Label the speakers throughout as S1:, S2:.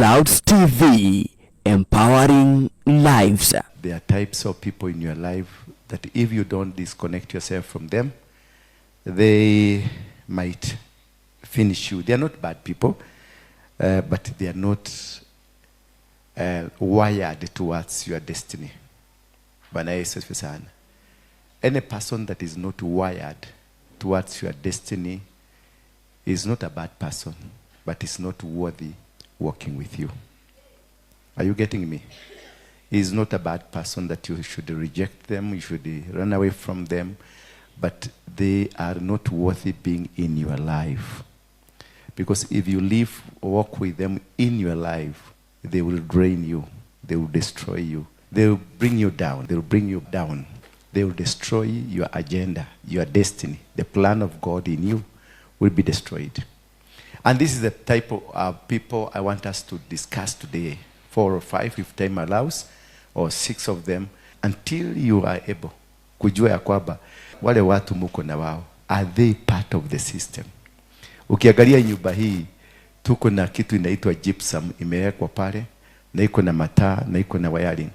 S1: Clouds TV, empowering lives.
S2: There are types of people in your life that if you don't disconnect yourself from them, they might finish you. They are not bad people, but they are not wired towards your destiny. Bwana Yesu asifiwe sana. Any person that is not wired towards your destiny is not a bad person, but is not worthy working with you. Are you getting me? Is not a bad person that you should reject them, you should run away from them, but they are not worthy being in your life. Because if you live, walk with them in your life, they will drain you, they will destroy you, they will bring you down, they will bring you down. They will destroy your agenda, your destiny. The plan of God in you will be destroyed. And this is the type of people I want us to discuss today. Four or five, if time allows, or six of them, until you are able kujua ya kwamba wale watu muko na wao, are they part of the system? Ukiangalia nyumba hii, tuko na kitu inaitwa gypsum imewekwa pale na iko na mataa na iko na wiring.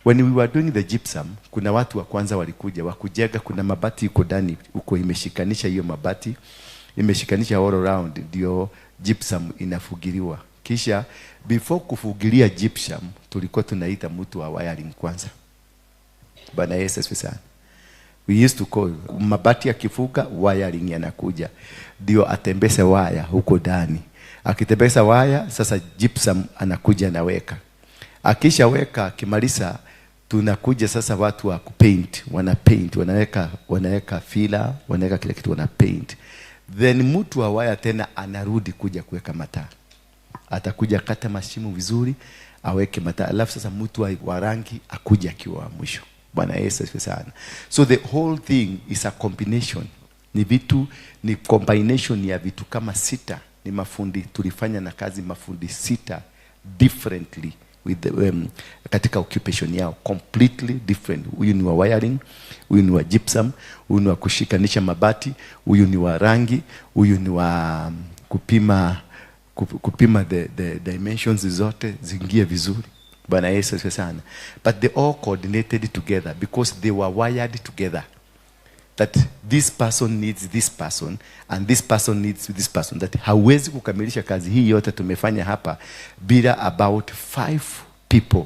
S2: When we were doing the gypsum, kuna watu wa kwanza walikuja wakujenga, kuna mabati iko ndani huko imeshikanisha hiyo mabati imeshikanisha all around, ndio gypsum inafugiliwa. Kisha before kufugilia gypsum, tulikuwa tunaita mtu wa wiring kwanza. Bwana Yesu asifiwe sana. We used to call mabati akifuga, wiring yanakuja ndio atembeze waya huko ndani. Akitembeza waya, sasa gypsum anakuja anaweka. Akishaweka, akimaliza, tunakuja sasa watu wa kupaint, wana paint, wanaweka filler, wanaweka kila kitu, wana paint. Then mtu wa waya tena anarudi kuja kuweka mataa, atakuja kata mashimo vizuri, aweke mataa, alafu sasa mtu wa rangi akuja akiwa wa mwisho. Bwana Yesu asifiwe sana. So the whole thing is a combination, ni vitu, ni combination ya vitu kama sita. Ni mafundi tulifanya na kazi mafundi sita differently with the, katika occupation yao completely different. Huyu ni wa wiring, huyu ni wa gypsum, huyu ni wa kushikanisha mabati, huyu ni wa rangi, huyu ni wa kupima the dimensions zote zingie vizuri. Bwana Yesu asifiwe sana. But they all coordinated together because they were wired together, that this person needs this person and this person needs this person, that hauwezi kukamilisha kazi hii yote tumefanya hapa bila about five people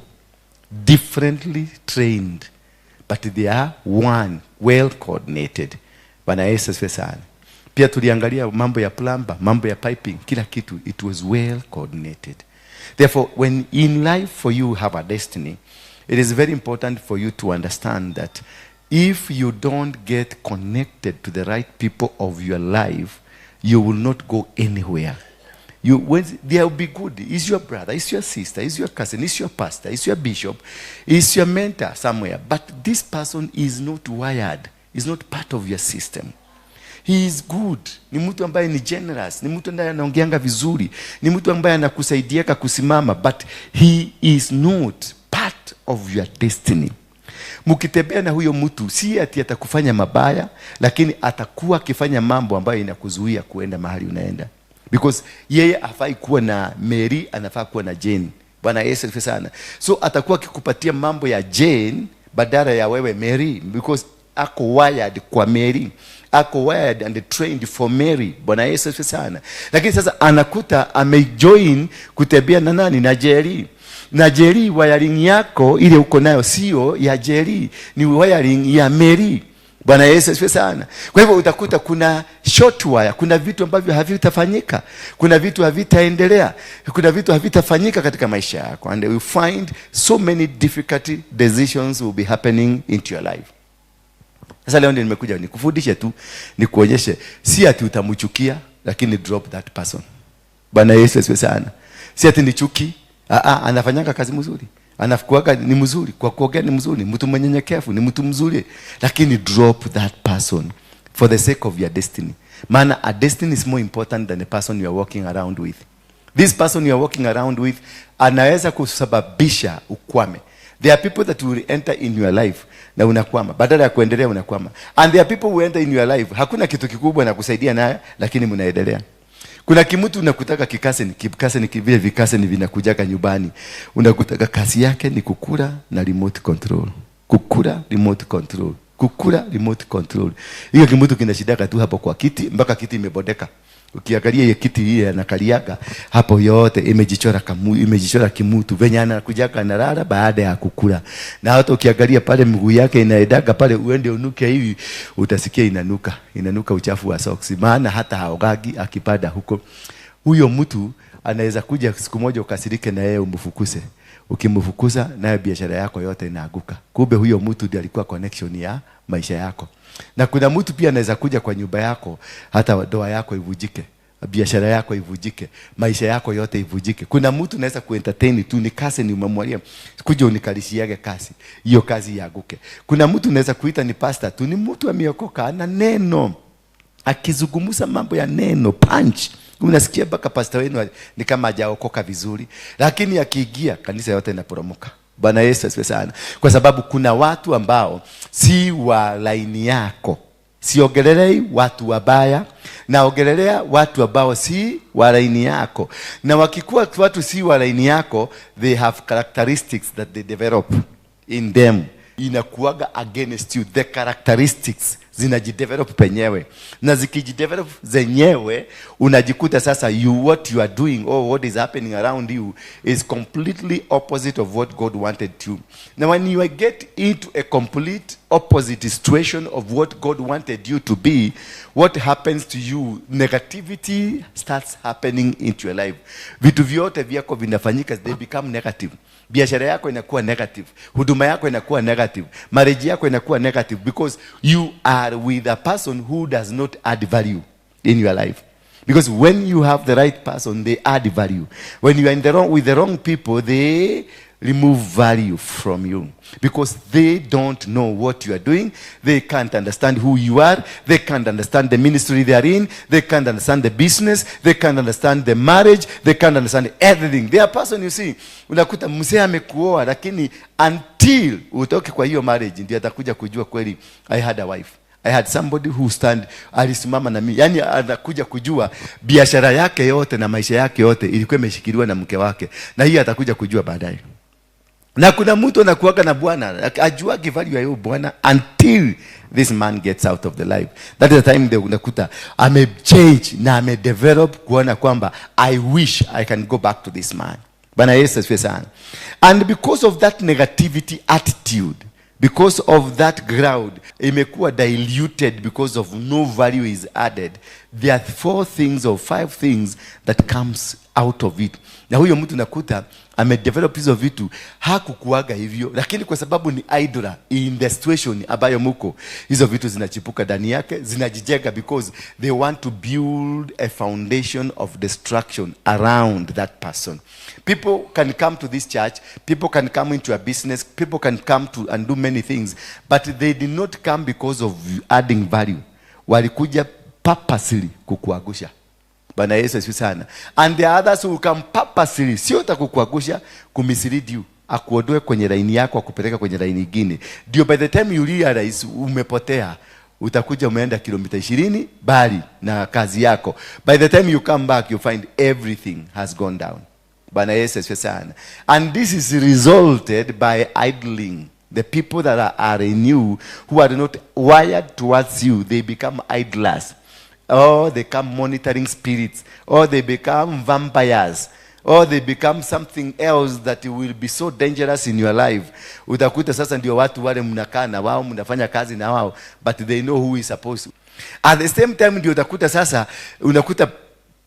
S2: differently trained, but they are one, well coordinated. Bwana Yesu asifiwe sana. Pia tuliangalia mambo ya plumber, mambo ya piping, kila kitu, it was well coordinated. Therefore, when in life for you have a destiny, it is very important for you to understand that if you don't get connected to the right people of your life, you will not go anywhere. You, when they will be good. Is your brother, is your sister, is your cousin, is your pastor, is your bishop, is your mentor somewhere. But this person is not wired, is not part of your system. He is good. Ni mtu ambaye ni generous, ni mtu ambaye anaongeanga vizuri, ni mtu ambaye anakusaidiaka kusimama, but he is not part of your destiny. Mkitembea na huyo mtu, si ati atakufanya mabaya, lakini atakuwa akifanya mambo ambayo inakuzuia kuenda mahali unaenda, because yeye hafai kuwa na Mary, anafaa kuwa na Jane. Bwana Yesu asifiwe sana. So atakuwa akikupatia mambo ya Jane badala ya wewe Mary, because ako wired kwa Mary, ako wired and trained for Mary. Bwana Yesu asifiwe sana. Lakini sasa anakuta amejoin kutembea na nani? Na Jerry. Na Jerry, wiring yako ile uko nayo sio ya Jerry, ni wiring ya Mary. Bwana Yesu asifiwe sana. Kwa hivyo utakuta kuna short wire, kuna vitu ambavyo havitafanyika, kuna vitu havitaendelea, kuna vitu havitafanyika katika maisha yako, and you find so many difficult decisions will be happening into your life. Sasa leo ndio nimekuja nikufundishe tu, nikuonyeshe, si ati utamchukia, lakini drop that person. Bwana Yesu asifiwe sana. Si ati ni chuki, ah ah, anafanyanga kazi mzuri, anakuaga ni mzuri, kwa kuongea ni mzuri, mtu mwenyenyekevu, ni mtu mzuri, lakini drop that person for the sake of your destiny. Maana a destiny is more important than the person you are walking around with. This person you are walking around with anaweza kusababisha ukwame. There are people that will enter in your life na unakwama, badala ya kuendelea unakwama. And there are people who enter in your life, hakuna kitu kikubwa na kusaidia nayo, lakini mnaendelea. Kuna kimutu unakutaka kikase kikase ni vile vikase ni vinakujaga nyumbani. Unakutaka kazi yake ni kukula na remote control. Kukula remote control. Kukula remote control. Hiyo kimutu kinashidaka tu hapo kwa kiti mpaka kiti imebodeka. Ukiangalia hiyo kiti hii anakaliaga hapo yote imejichora imejichora kimutu venye anakujaga analala baada ya kukula. Na hata ukiangalia pale mguu yake inaendaga pale, uende unuke hivi utasikia inanuka, inanuka uchafu wa socks, maana hata haogagi akipanda huko. Huyo mtu anaweza kuja siku moja ukasirike na yeye umfukuse. Ukimfukuza naye biashara yako yote inaanguka. Kumbe huyo mtu ndiye alikuwa connection ya maisha yako. Na kuna mtu pia anaweza kuja kwa nyumba yako hata ndoa yako ivujike, biashara yako ivujike, maisha yako yote ivujike. Kuna mtu unaweza kuentertain tu, ni kazi ni umemwalia, kuja unikalishiage kazi, hiyo kazi ianguke. Kuna mtu unaweza kuita ni pastor tu, ni mtu ameokoka, ana neno, akizungumza mambo ya neno punch, unasikia mpaka pastor wenu ni kama hajaokoka vizuri, lakini akiingia kanisa yote inaporomoka. Bwana Yesu asifiwe sana. Kwa sababu kuna watu ambao si wa laini yako. Siongelelei watu wabaya, naongelelea watu ambao si wa laini yako. Na wakikuwa watu si wa laini yako, they have characteristics that they develop in them. Inakuwaga against you. The characteristics zinajidevelop penyewe, na zikijidevelop zenyewe unajikuta sasa you what you are doing or what is happening around you is completely opposite of what God wanted you. Now when you get into a complete opposite situation of what God wanted you to be, what happens to you? Negativity starts happening into your life. Vitu vyote vyako vinafanyika, they become negative. Biashara yako inakuwa negative, huduma yako inakuwa negative, marriage yako inakuwa negative, because you are with a person who does not add value in your life. Because when you have the right person, they add value. When you are in the wrong, with the wrong people, they remove value from you. Because they don't know what you are doing. They can't understand who you are. They can't understand the ministry they are in. They can't understand the business. They can't understand the marriage. They can't understand everything. They are person, you see, unakuta mzee amekuoa, lakini until utoke kwa hiyo marriage, ndio atakuja kujua kweli, I had a wife. I had somebody who stand, alisimama na mimi. Yani anakuja kujua biashara yake yote na maisha yake yote ilikuwa imeshikiliwa na mke wake. Na hiyo atakuja kujua baadaye. Na kuna mtu anakuwaga na bwana, ajuagi value ya hiyo bwana until this man gets out of the life. That is the time they unakuta ame change na ame develop kuona kwamba I wish I can go back to this man. Bwana Yesu asifiwe sana. And because of that negativity attitude, because of that ground imekuwa diluted because of no value is added, there are four things or five things that comes out of it. Na huyo mtu nakuta amedevelop hizo vitu, hakukuaga hivyo, lakini kwa sababu ni idler in the situation ambayo muko, hizo vitu zinachipuka ndani yake, zinajijenga, because they want to build a foundation of destruction around that person. People can come to this church, people can come into a business, people can come to and do many things, but they did not come because of adding value. Walikuja purposely kukuangusha. Bwana Yesu asifiwe sana. And the others who come purposely, sio kukuangusha, kumislead you, akuondoe kwenye laini yako, akupeleka kwenye laini nyingine. Ndio by the time you realize umepotea, utakuja umeenda kilomita 20 bali na kazi yako. By the time you come back, you find everything has gone down. Bwana Yesu asifiwe sana. And this is resulted by idling. The people that are in you, who are not wired towards you, they become idlers. Or they become monitoring spirits. Or they become vampires. Or they become something else that will be so dangerous in your life. Utakuta sasa ndio watu wale mnakaa na wao, mnafanya kazi na wao, but they know who is supposed to. At the same time ndio utakuta sasa, unakuta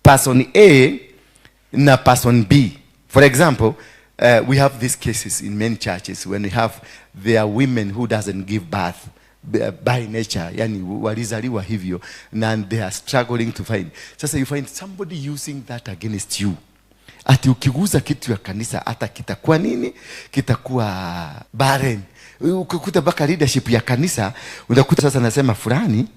S2: person A na person B. For example, we have these cases in many churches when we have there are women who doesn't give birth by nature, yani walizaliwa hivyo and they are struggling to find. Sasa you find somebody using that against you. Ati ukiguza kitu ya kanisa hata kitakuwa nini? Kitakuwa barren. Ukikuta mpaka leadership ya kanisa unakuta sasa nasema fulani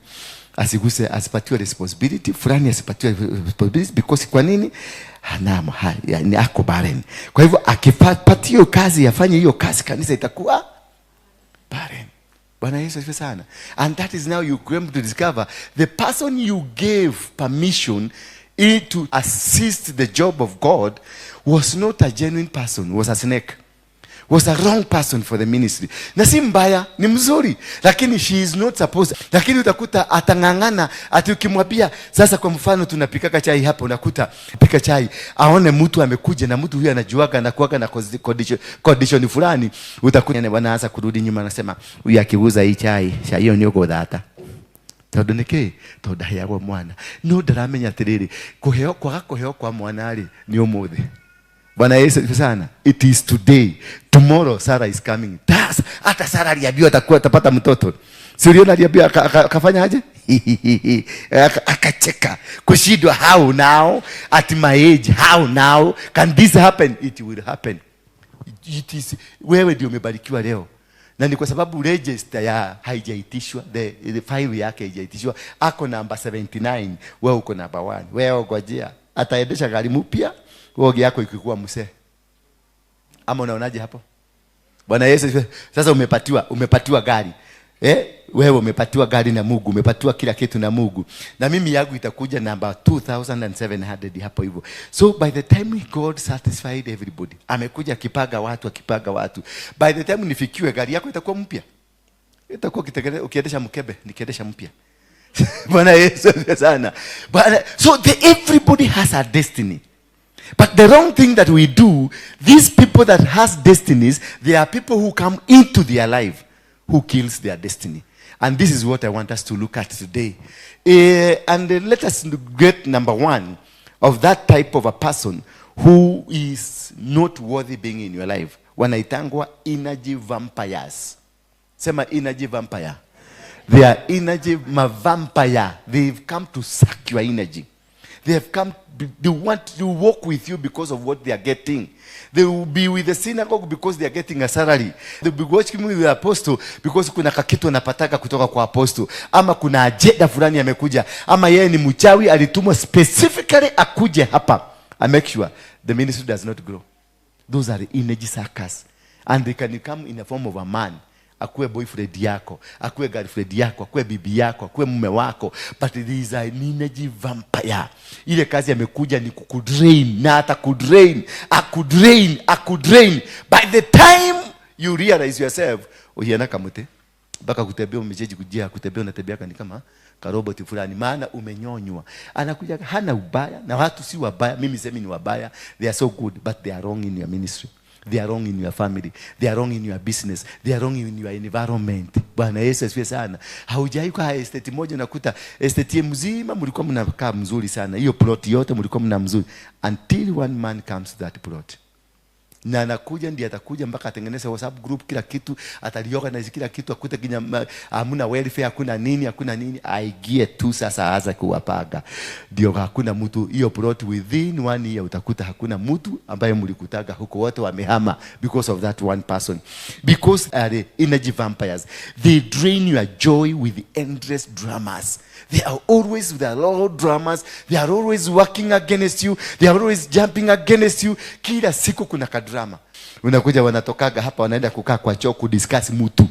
S2: asiguse, asipatiwe responsibility, fulani asipatiwe responsibility because kwa nini? Hana ha, yani ako barren. Kwa hivyo akipatiwa kazi afanye hiyo kazi, kanisa itakuwa barren. Bwana Yesu asifiwe sana. And that is now you came to discover the person you gave permission to assist the job of God was not a genuine person, was a snake, was a wrong person for the ministry. Na si mbaya, ni mzuri, lakini she is not supposed. Lakini utakuta atang'ang'ana, ati ukimwambia sasa, kwa mfano tunapikaka chai hapa, unakuta pika chai, aone mtu amekuja na mtu huyu anajuaga na kuaga na condition fulani, utakuta wanaanza kurudi nyuma, anasema huyu akiuza hii chai, chai hiyo ni uguthata tondu niki tondu ndaheagwo mwana no ndaramenya atiriri kuheo kwaga kuheo kwa mwana ri ni umuthi. Bwana Yesu asifiwe sana. It is today. Tomorrow Sarah is coming. Tas, hata Sarah aliambiwa atakuwa atapata mtoto. Si uliona aliambiwa akafanya aje? Akacheka. Kushindwa, how now? At my age, how now can this happen? It will happen. It is wewe ndio umebarikiwa leo. Na ni kwa sababu register ya haijaitishwa, the file yake haijaitishwa. Ako namba 79, wewe uko namba 1. Wewe ngojea. Ataendesha gari mpya, wewe yako ikikuwa msee. Ama unaonaje hapo? Bwana Yesu asifiwe. Sasa umepatiwa gari. Wewe umepatiwa gari na Mungu, umepatiwa kila kitu na Mungu. Na mimi yangu itakuja namba 2700 hapo hivyo. So by the time God satisfied everybody, amekuja akipaga watu, akipaga watu. By the time nifikiwe, gari yako itakuwa mpya. Itakuwa ukiendesha mkebe, nikiendesha mpya. Bwana Yesu asifiwe sana. Bwana, so everybody has a destiny. But the wrong thing that we do, these people that has destinies, there are people who come into their life who kills their destiny. And this is what I want us to look at today. And let us get number one of that type of a person who is not worthy being in your life. Wanaitangwa energy vampires. Sema energy vampire. They are energy vampire. They've come to suck your energy. They have come, they want to walk with you because of what they are getting. They will be with the synagogue because they are getting a salary. They will be working with the apostle because kuna kakitu anapataka kutoka kwa apostle. Ama kuna agenda fulani amekuja. Ama yeye ni mchawi alitumwa specifically akuje hapa. I make sure the ministry does not grow. Those are the energy suckers. And they can come in the form of a man. Akuwe boyfriend yako, akuwe girlfriend yako, akuwe bibi yako, akuwe mume wako, but there is an energy vampire. Ile kazi amekuja ni kukudrain, na hata kudrain, akudrain, akudrain. By the time you realize yourself, uhiana kamute mpaka kutembea umecheji kujia kutembea, unatembea ni kama karoboti fulani, maana umenyonywa. Anakuja hana ubaya, na watu si wabaya, mimi semi ni wabaya, they are so good, but they are wrong in your ministry. They are wrong in your family. They are wrong in your business. They are wrong in your environment. Bwana Yesu asifiwe sana. Haujai kwa estate moja unakuta estate mzima mlikuwa mnakaa mzuri sana. Hiyo plot yote mlikuwa mna mzuri until one man comes to that plot. Na anakuja ndiye atakuja mpaka atengeneze WhatsApp group, kila kitu ataliorganize kila kitu, akute kinya hamna welfare, hakuna nini, hakuna nini, aingie tu sasa aanze kuwapaga. Ndio hakuna mtu hiyo plot, within one year utakuta hakuna mtu ambaye mlikutaga huko, wote wamehama because of that one person, because are energy vampires. They drain your joy with endless dramas. They are always with a lot of dramas. They are always working against you. They are always jumping against you. Kila siku kuna kadrama. Unakuja wanatokaga hapa wanaenda kukaa kwa choo kudiscuss mtu.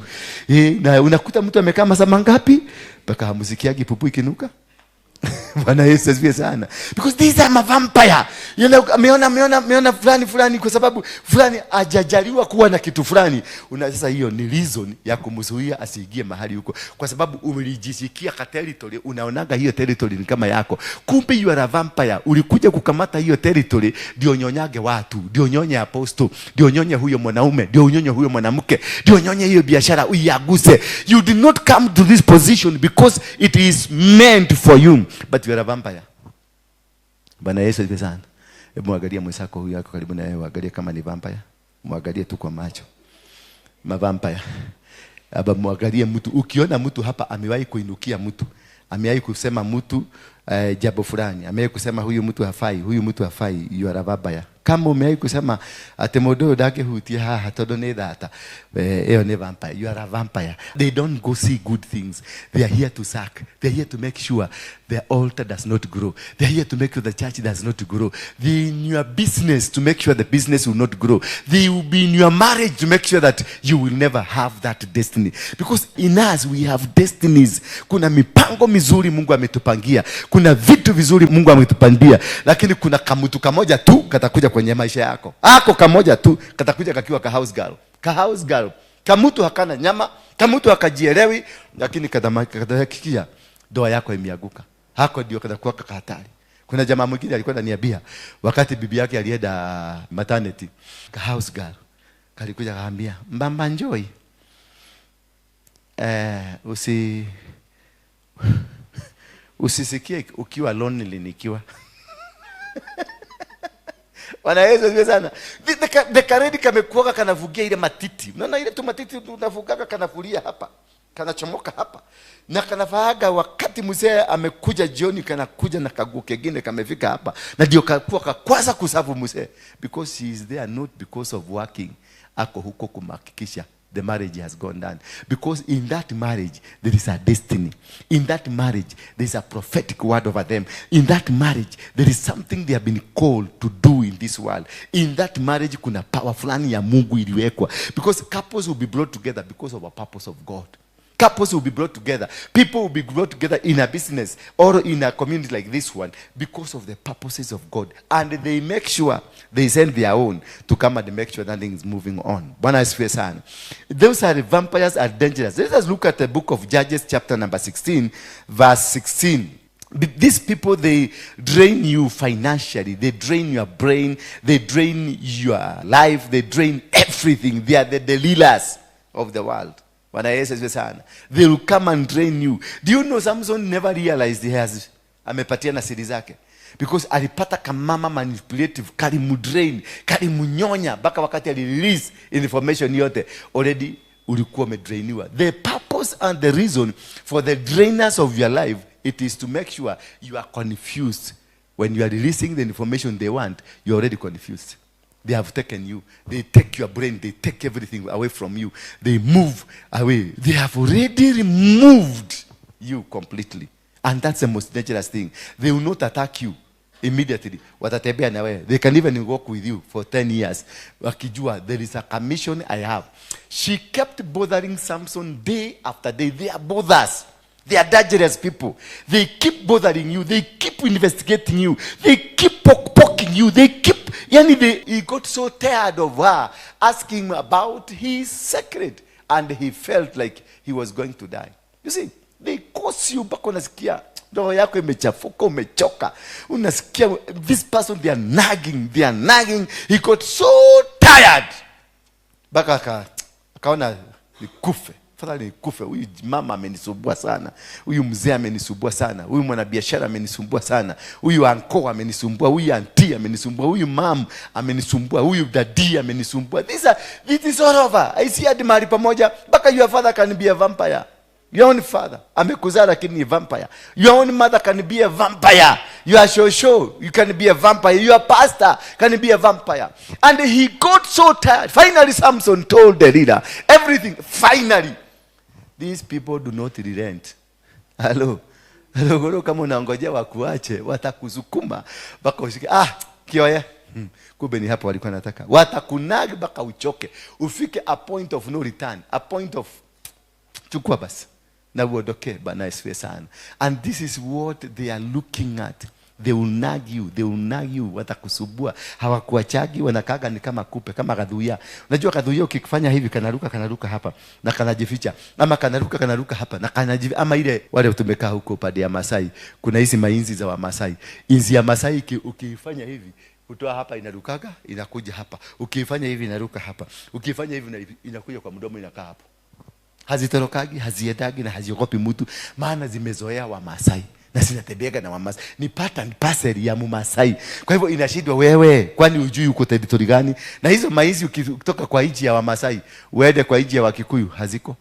S2: Na unakuta mtu amekaa masaa mangapi mpaka hamusikiagi pupu ikinuka. Bwana Yesu asifiwe sana. Because these are my vampire. Ameona fulani fulani kwa sababu fulani hajajaliwa kuwa na kitu fulani. Una sasa hiyo ni reason ya kumzuia asiingie mahali huko. Kwa sababu ulijisikia ka territory, unaonaga hiyo territory ni kama yako. Kumbe you are a vampire. Ulikuja kukamata hiyo territory ndio nyonyage watu, ndio nyonye apostle, ndio nyonye huyo mwanaume, ndio unyonye huyo mwanamke, ndio nyonye hiyo biashara uiaguse. You did not come to this position because it is meant for you, but you are a vampire. Bwana Yesu asifiwe sana. Hebu mwangalie mwenzako huyu yako karibu na wewe, angalie kama ni vampire. Mwangalie tu kwa macho. Mavampire. Aba mwangalie mtu, ukiona mtu hapa amewahi kuinukia mtu, amewahi kusema mtu jambo fulani, amewahi kusema huyu mtu hafai, huyu mtu hafai, you are a vampire. Kama umewahi kusema ati mundu uyu ndangĩhutia haha tondũ nĩ thata, ĩyo nĩ vampire. You are a vampire. They don't go see good things. They are here to suck. They are here to make sure the altar does not grow. They are here to make sure the church does not grow. They in your business to make sure the business will not grow. They will be in your marriage to make sure that you will never have that destiny. Because in us we have destinies. Kuna mipango mizuri Mungu ametupangia. Kuna vitu vizuri Mungu ametupandia, lakini kuna kamutu kamoja tu katakuja kwenye maisha yako. Ako kamoja tu katakuja kakiwa ka house girl. Ka house girl. Kamutu hakana nyama, kamutu hakajielewi, lakini katahakikisha ndoa yako imeanguka. Hako ndio katakuwa hatari. Kuna jamaa mwingine alikuwa ananiambia wakati bibi yake alienda maternity, ka house girl kalikuja kaambia, "Mbamba njoi. Usisikie ukiwa lonely nikiwa." Bwana Yesu asifiwe sana. The karedi kamekuwa kanavugia ile matiti. Unaona ile tu matiti unavugaga kanafulia hapa. Kanachomoka hapa. Na kanavaaga wakati mzee amekuja jioni, kanakuja na kaguo kengine kamefika hapa. Na ndio kakuwa kakwaza kuserve mzee, because he is there not because of working. Ako huko kumhakikisha the marriage has gone down. Because in that marriage, there is a destiny. In that marriage, there is a prophetic word over them. In that marriage, there is something they have been called to do in this world. In that marriage, kuna power fulani ya Mungu iliwekwa. Because couples will be brought together because of a purpose of God. Couples will be brought together. People will be brought together in a business or in a community like this one because of the purposes of God. And they make sure they send their own to come and make sure that thing is moving on. Bwana asifiwe sana. Those are the vampires are dangerous. Let us look at the book of Judges, chapter number 16, verse 16. These people, they drain you financially. They drain your brain. They drain your life. They drain everything. They are the Delilahs of the world. Bwana Yesu asifiwe sana. They will come and drain you. Do you know Samson never realized he has amepatia na siri zake? Because alipata kamama manipulative, kalimudrain, kalimunyonya mpaka wakati alirelease information yote, already ulikuwa umedrainiwa. The purpose and the reason for the drainers of your life, it is to make sure you are confused. When you are releasing the information they want, you are already confused. They have taken you. They take your brain. They take everything away from you. They move away. They have already removed you completely. And that's the most dangerous thing. They will not attack you immediately. Watatembea na wewe. They can even walk with you for 10 years. Wakijua, there is a commission I have. She kept bothering Samson day after day. They are bothers. They are dangerous people. They keep bothering you. They keep investigating you. They keep poking you. They keep, yani he got so tired of her asking about his secret. And he felt like he was going to die. You see, they cause you mpaka unasikia roho yako imechafuka, umechoka. Unasikia this person, they are nagging, they are nagging. He got so tired. Mpaka akaona nikufe. Fadhali nikufe. Huyu mama amenisumbua sana, huyu mzee amenisumbua sana, huyu mwanabiashara amenisumbua sana, huyu uncle amenisumbua, huyu auntie amenisumbua, huyu mum amenisumbua, huyu daddy amenisumbua. This is all over. I see hadi mahali pamoja mpaka your father can be a vampire. Your own father amekuzaa lakini ni vampire. Your own mother can be a vampire. Your shosho, you can be a vampire. Your pastor can be a vampire. And he got so tired. Finally Samson told Delilah everything. Finally, these people do not relent. Hello. Hello, kama unangojea wakuache, watakusukuma mpaka ushike. Ah, kioye. Kumbe ni hapo walikuwa nataka. Watakunag mpaka uchoke. Ufike a point of no return, a point of chukua basi na uondoke. Bwana asifiwe sana. And this is what they are looking at. They will nag you, they will nag you, watakusumbua. Hawakuachagi, wanakaga ni kama kupe, kama kadhuya. Unajua kadhuya ukifanya hivi kanaruka, kanaruka hapa na kanajificha, ama kanaruka, kanaruka hapa na kanajificha, ama ile wale tumekaa huko pande ya Masai, kuna hizi mainzi za Wamasai. Inzi ya Masai ukifanya hivi kutoa hapa inarukaga, inakuja hapa. Ukifanya hivi inaruka hapa. Ukifanya hivi inakuja kwa mdomo inakaa hapo. Hazitorokagi, haziendagi na haziogopi mtu, maana zimezoea Wamasai na zinatembeaga na Wamasai. Ni part and parcel ya Mumasai. Kwa hivyo inashindwa wewe, kwani hujui uko territory gani? Na hizo maizi ukitoka kwa nchi ya Wamasai uende kwa nchi ya Wakikuyu haziko.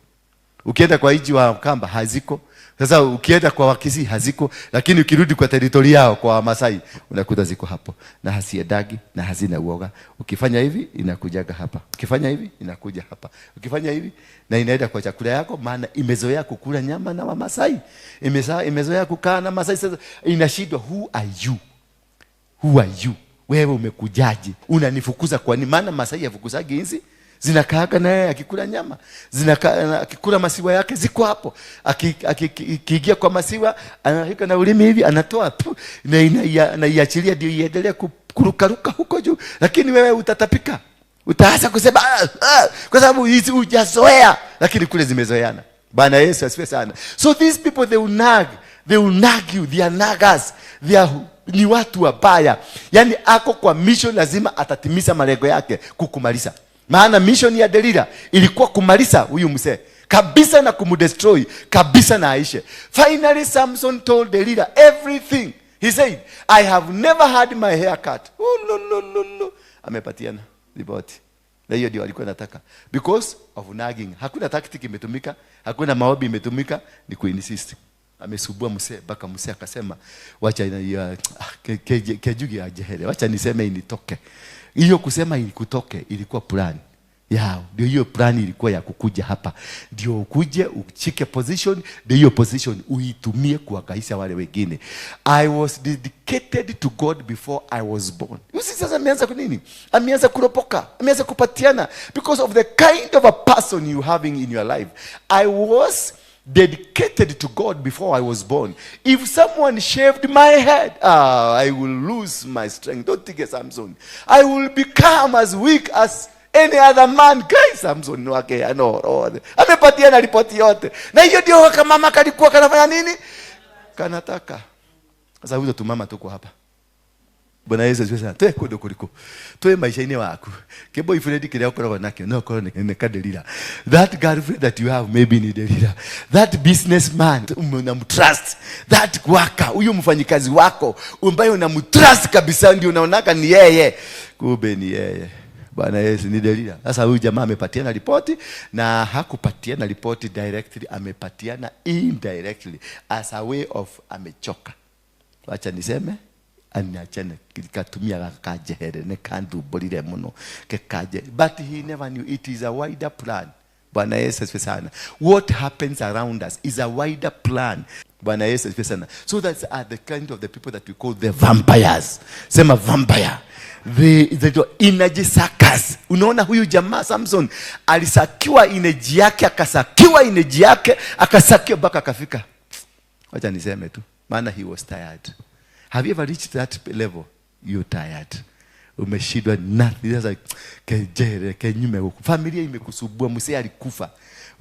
S2: Ukienda kwa nchi wa Kamba haziko. Sasa ukienda kwa Wakisii haziko, lakini ukirudi kwa territory yao kwa Wamasai unakuta ziko hapo na haziendagi na hazina uoga. Ukifanya hivi inakujaga hapa, ukifanya hivi inakuja hapa, ukifanya hivi na inaenda kwa chakula yako, maana imezoea kukula nyama na Wamasai, imezoea kukaa na Masai. Sasa inashindwa, who are you? Who are you? Wewe umekujaje? Unanifukuza kwa nini? Maana Masai hafukuzagi inzi. Zinakaaga na yeye akikula nyama, zinakaa akikula masiwa yake, ziko hapo. Akiingia kwa masiwa anaweka na ulimi hivi, anatoa pu, na anaiachilia ndio iendelee kurukaruka huko juu. Lakini wewe utatapika, utaanza kusema ah, ah, kwa sababu hizi hujazoea, lakini kule zimezoeana. Bwana Yesu asifiwe sana. So these people, they will nag, they will nag you, they are naggers, they are ni watu wabaya. Yaani ako kwa mission, lazima atatimiza malengo yake kukumaliza. Maana mission ya Delila ilikuwa kumaliza huyu mzee kabisa na kumdestroy kabisa na aishe. Finally Samson told Delila everything. He said, "I have never had my hair cut." Oh, no, no, no, no. Amepatiana ripoti. Na hiyo ndio alikuwa anataka. Because of nagging. Hakuna tactic imetumika, hakuna maombi imetumika, ni kuinsist. Amesubua mzee mpaka mzee akasema, wacha kejugi ajehere, wacha niseme initoke. Hiyo kusema ilikutoke ilikuwa plan yao. Ndio hiyo plan ilikuwa ya kukuja hapa, ndio ukuje uchike position, ndio hiyo position uitumie kuwakaisha wale wengine. "I was dedicated to God before I was born." You see, sasa ameanza kunini? Ameanza kuropoka, ameanza kupatiana because of the kind of a person you having in your life. "I was dedicated to God before I was born. If someone shaved my head, ah, I will lose my strength." Don't think it's Samson. "I will become as weak as any other man." Guys, Samson wake ano amepatia ripoti yote. Na hiyo ndio kama mama kalikuwa kanafanya nini? Kanataka. Sasa huyo tumama tuko hapa. Bwana Yesu asifiwe sana. Twe kundu kuriku twe maisha-inĩ waku, kĩ boyfriend kĩrĩa ũkoragwo nakĩo no ũkorwo nĩ kadelila. That girlfriend that you have maybe ni Delila. That businessman unamtrust, that worker, huyu mfanyikazi wako ambaye unamtrust kabisa, ndio unaonaka ni yeye, kumbe ni yeye. Bwana Yesu, ni Delila. Sasa huyu jamaa amepatiana ripoti, na hakupatiana ripoti directly, amepatiana indirectly as a way of amechoka, wacha niseme aniachane, katumia kajehere ne kanthumburire muno kekaje, but he never knew it is a wider plan. Bwana Yesu asifiwe sana. What happens around us is a wider plan. Bwana Yesu asifiwe sana. So that's are the kind of the people that we call the vampires. Sema vampire. The energy suckers. Unaona huyu jamaa Samson alisakiwa energy yake, akasakiwa energy yake, akasakiwa mpaka akafika, wacha niseme tu, maana he was tired. Have you ever reached that level? You're tired, umeshindwa nothing. Sasa kejere kenyume huku, familia imekusubua, msee alikufa.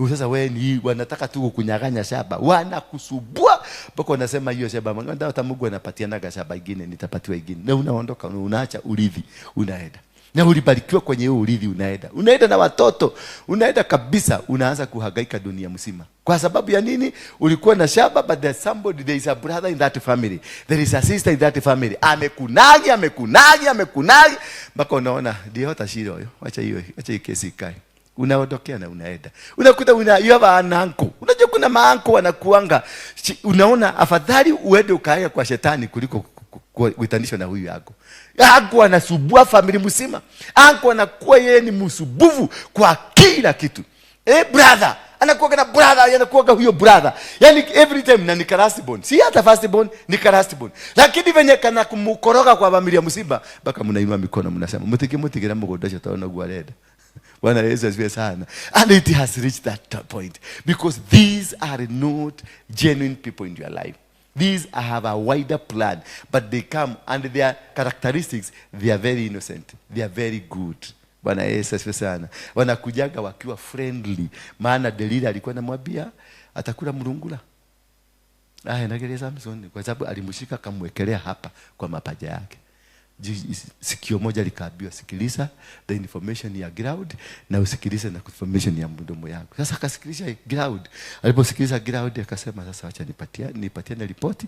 S2: Sasa wewe ni wanataka tu kukunyang'anya shamba, wanakusubua mpaka wanasema hiyo shamba hata Mungu anapatianaga shamba ingine, nitapatiwa ingine, na unaondoka, unaacha urithi, unaenda na ulibarikiwa kwenye hiyo urithi, unaenda, unaenda na watoto, unaenda kabisa, unaanza kuhangaika dunia mzima. Kwa sababu ya nini? Ulikuwa na shamba, but there's somebody, there is a brother in that family, there is a sister in that family, amekunagi, amekunagi, amekunagi mpaka unaona ndio tashiro hiyo, wacha hiyo, wacha hiyo kesi ikae. Unaondokea na unaenda, unakuta you have an uncle. Unajua kuna mauncle wanakuanga, unaona afadhali uende ukae kwa shetani kuliko kuitanishwa na huyu yako. Uncle anasubua family mzima. Uncle anakuwa yeye ni msubuvu kwa kila kitu. Eh, brother anakuwa na brother, anakuwa huyo brother, yani every time, na ni last born, si hata first born, ni last born, lakini venye kana kumukoroga kwa familia mzima mpaka mnainua mikono mnasema, "Mutiki mutigira mugunda ucio tondũ noguo arenda." Bwana Yesu asifiwe sana. And it has reached that point because these are not genuine people in your life. These have a wider plan, but they come and their characteristics, they are very innocent, they are very good. Bwana Yesu asifiwe sana. Wanakujaga wakiwa friendly, maana Delila alikuwa anamwambia atakula mlungula. Aya, nageria Samson kwa sababu alimshika akamwekelea hapa kwa mapaja yake. Sikio moja likaambiwa, "Sikiliza the information ya ground na usikilize na information ya mdomo yako." Sasa akasikiliza ground. Aliposikiliza ground akasema, "Sasa acha nipatie na ripoti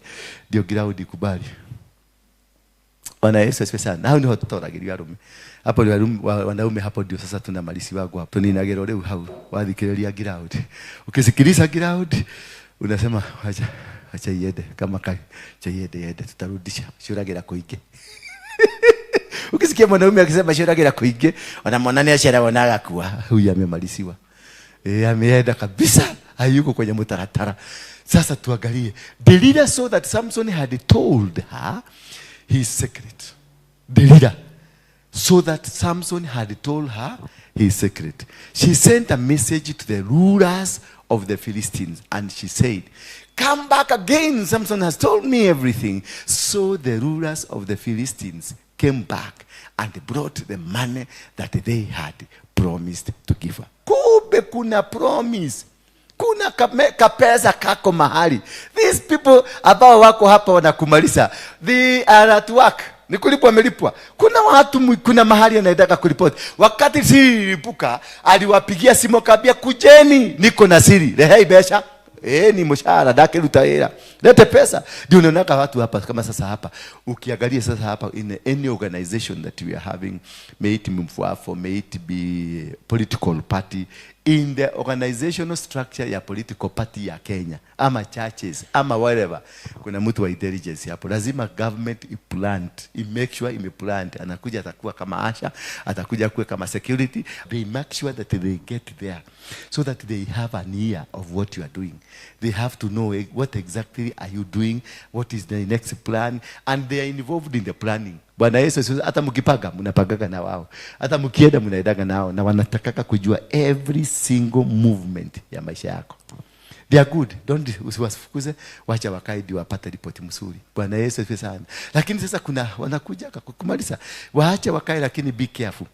S2: ndio ground ikubali." Bwana Yesu asifiwe sana. Hau niho tutoragirio arume. Hapo ndio wanaume, hapo ndio sasa tunamalisi wangu hapo. Tuninagero riu hau wathikiriria ground. Ukisikiliza ground unasema, wacha acha iende kama kai, acha iende iende, tutarudisha curagira kuingi. Ukisikia mwanaume akisema curagira kuingi, wanamwona ni aceragwo na agakua. Huyu amemalisiwa. Eh, ameenda kabisa, hayuko kwenye mtaratara. Sasa tuangalie. Delilah saw that Samson had told her his secret. Delilah. So that Samson had told her his secret. She sent a message to the rulers of the Philistines, and she said, "Come back again, Samson has told me everything." So the rulers of the Philistines came back and brought the money that they had promised to give her. Kumbe kuna promise, kuna kapesa kako mahali. These people ambao wako hapa wanakumaliza, they are at work, ni kulipwa amelipwa. Kuna watu kuna mahali anaendaka kuripoti. Wakati siri ilipuka, aliwapigia simu akaambia, "Kujeni, niko na siri, rehei besha." Ni mshahara ndakiruta wira, lete pesa. Ndio unaonaka watu hapa kama sasa hapa, ukiangalia sasa hapa, in any organization that we are having, may it be Mfuafo, may it be political party, in the organizational structure ya political party ya Kenya ama churches ama whatever, kuna mtu wa intelligence hapo. Lazima government iplant, i make sure imeplant. Anakuja atakuwa kama usher, atakuja kuwe kama security. They make sure that they get there so that they have an ear of what you are doing. They have to know what exactly are you doing, what is the next plan, and they are involved in the planning. Bwana Yesu asifiwe. Hata mkipanga, mnapagaga na wao, hata mkienda, mnaendaga nao, na wanatakaka kujua every single movement ya maisha yako. They are good. Don't, usiwafukuze, wacha wakae ndio wapate ripoti mzuri. Bwana Yesu asifiwe sana. Lakini sasa kuna wanakuja kumaliza, waache wakae, lakini be careful.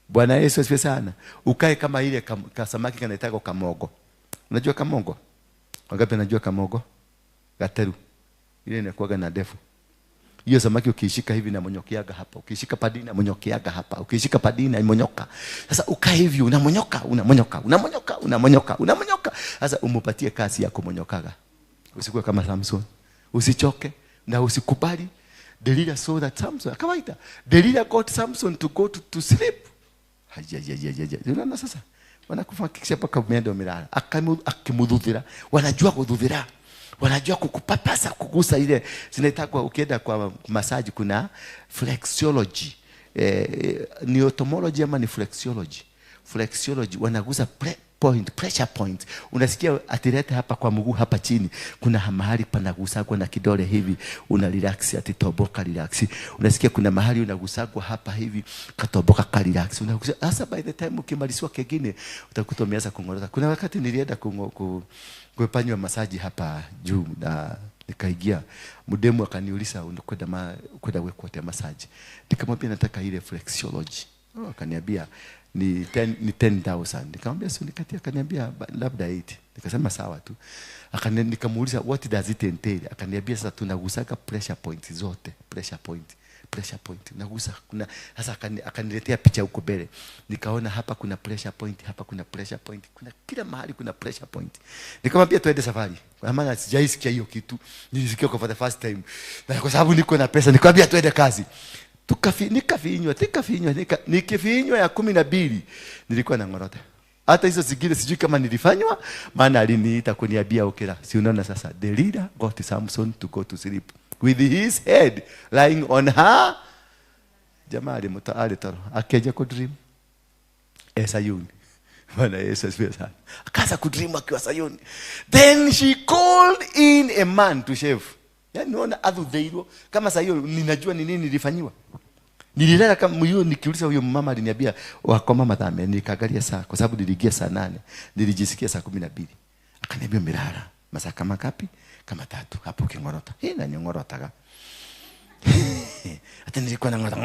S2: Bwana Yesu asifiwe sana. Ukae kama ile kasamaki kanaitagwo kamogo. Unajua kamogo? Wangapi anajua kamogo? Gateru ile inakuwaga na ndefu. Hiyo samaki ukiishika hivi inamonyokeaga hapa, ukishika padini inamonyokeaga hapa, ukishika padini inamonyoka. Sasa ukae hivi unamonyoka, unamonyoka, unamonyoka, unamonyoka, unamonyoka. Sasa umupatie kazi ya kumonyokaga. Usikuwe kama Samson, usichoke na usikubali. Delila saw that Samson, kawaida, Delila got Samson to go to sleep. Hajajajajaja. Unaona sasa wanakufikisha mpaka umeenda umelala. Akimudhuthira, wanajua kudhuthira, wanajua kukupapasa, kugusa ile zinaitagwa, ukienda kwa massage kuna flexology, ni otomology ama ni flexology. Flexology wanagusa point, pressure point. Unasikia atilete hapa kwa mguu hapa chini, kuna mahali panagusagwa na kidole hivi, una relax, ati toboka, relax. Unasikia kuna mahali unagusagwa hapa hivi, katoboka ka relax. Unagusa sasa, by the time ukimalizwa kengine utakuta umeanza kungorota. Kuna wakati nilienda kufanywa masaji hapa juu na nikaingia, mdemu akaniuliza, "Unakwenda kwenda gwĩkwo atĩa massage?" Nikamwambia, "Nataka ile flexology." Oh, akaniambia ni 10, ni 10,000. Nikamwambia, "Si nikatia?" Akaniambia, "Labda 8." Nikasema, "Sawa tu." Nikamuuliza, "What does it entail?" Akaniambia, "Sasa tunagusaga pressure points zote, pressure point, pressure point nagusa kuna." Sasa akaniletea picha huko mbele, nikaona hapa kuna pressure point, hapa kuna pressure point, kuna kila mahali kuna pressure point. Nikamwambia, "Tuende safari," kwa maana sijaisikia hiyo kitu, nilisikia kwa for the first time, na kwa sababu niko na pesa, nikamwambia, "Tuende kazi." Nikafinywa, nikafinywa, nikifinywa ya 12 nilikuwa na ngorota. Hata hizo zingine sijui kama nilifanywa, maana aliniita kuniambia, "Ukira." Si unaona sasa, Delila got Samson to go to sleep with his head lying on her. Jamaa alimuta alitoro, akeja ku dream e Sayuni. Bwana Yesu asifiwe sana. Akaanza kudream akiwa Sayuni. Then she called in a man to shave. Yaani naona athutheirwo kama saa hiyo ninajua ni nini nilifanyiwa. Nililala kama hiyo, nikiuliza huyo mama aliniambia wakoma mathame, nikaangalia saa kwa sababu niliingia saa 8, nilijisikia saa 12. Akaniambia, "Umelala masaa kama ngapi?" "Kama 3 hapo ukingorota." Hii na nyongorotaga. Hata nilikuwa nangorota.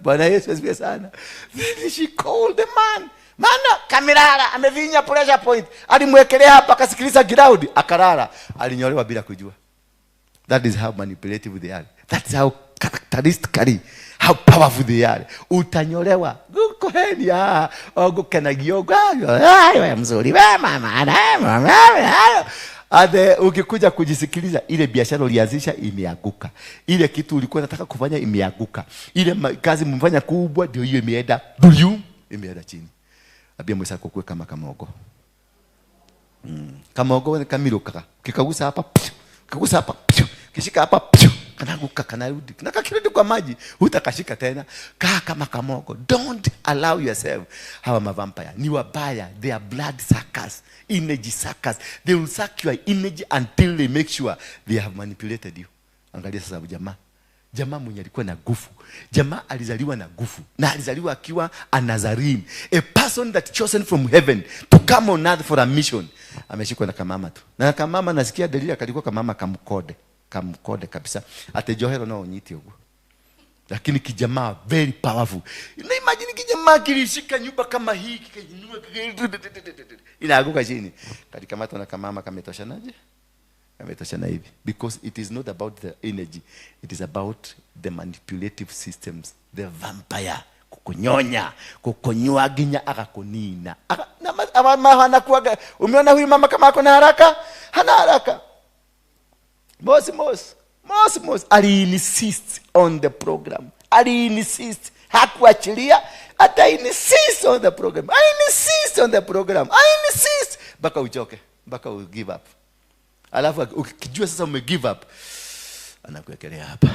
S2: Bwana Yesu asifiwe sana. Then she called the man. Maana kamelala, amevinya pressure point. Alimwekelea hapa, akasikiliza ground, akalala. Alinyolewa bila kujua. That is how manipulative they are. That's how characteristically how powerful they are. Utanyolewa. Gukuhenia, ogukenagio we mzuri we mama na mama. Ade ukikuja kujisikiliza, ile biashara ulianzisha imeanguka. Ile kitu ulikuwa unataka kufanya imeanguka. Ile kazi mfanya kubwa ndio hiyo imeenda. Duyu imeenda chini. Ambia mwenzako, kuwe kama kamogo. Kamogo ni kamirukaga. Kikagusa hapa, pyu, kikagusa hapa, pyu, kishika hapa, pyu, kanaanguka, kanarudi. Na kakirudi kwa maji, hutakashika tena. Kaa kama kamogo. Don't allow yourself. Hawa mavampire ni wabaya. They are blood suckers, energy suckers. They will suck your energy until they make sure they have manipulated you. Angalia sasa jamaa. Jamaa mwenye alikuwa na nguvu. Jamaa alizaliwa na nguvu. Na alizaliwa akiwa a Nazarene. A person that chosen from heaven to come on earth for a mission. Ameshikwa na kamama tu. Na kamama nasikia Delila kalikuwa kamama kamkode. Kamkode kabisa. Ate johero no unyiti uguo. Lakini kijamaa very powerful. Na imagine kijamaa kilishika nyumba kama hii kikainua inaanguka chini. Kalikamatwa na kamama kametoshanaje? Kametoshana hivi. Because it is not about the energy. It is about the manipulative systems. The vampire. Kukunyonya, kukunywa ginya akakunina. Aka, na ma, anakuwaga. Umeona huyu mama kama ako na haraka? Hana haraka. Mos, mos. Mos, mos. Ali insist on the program. Ali insist. Hakuachilia. Ata insist on the program. I insist on the program. I insist. Mpaka uchoke. Mpaka u give up. Alafu ukijua sasa ume give up, anakuwekelea hapa.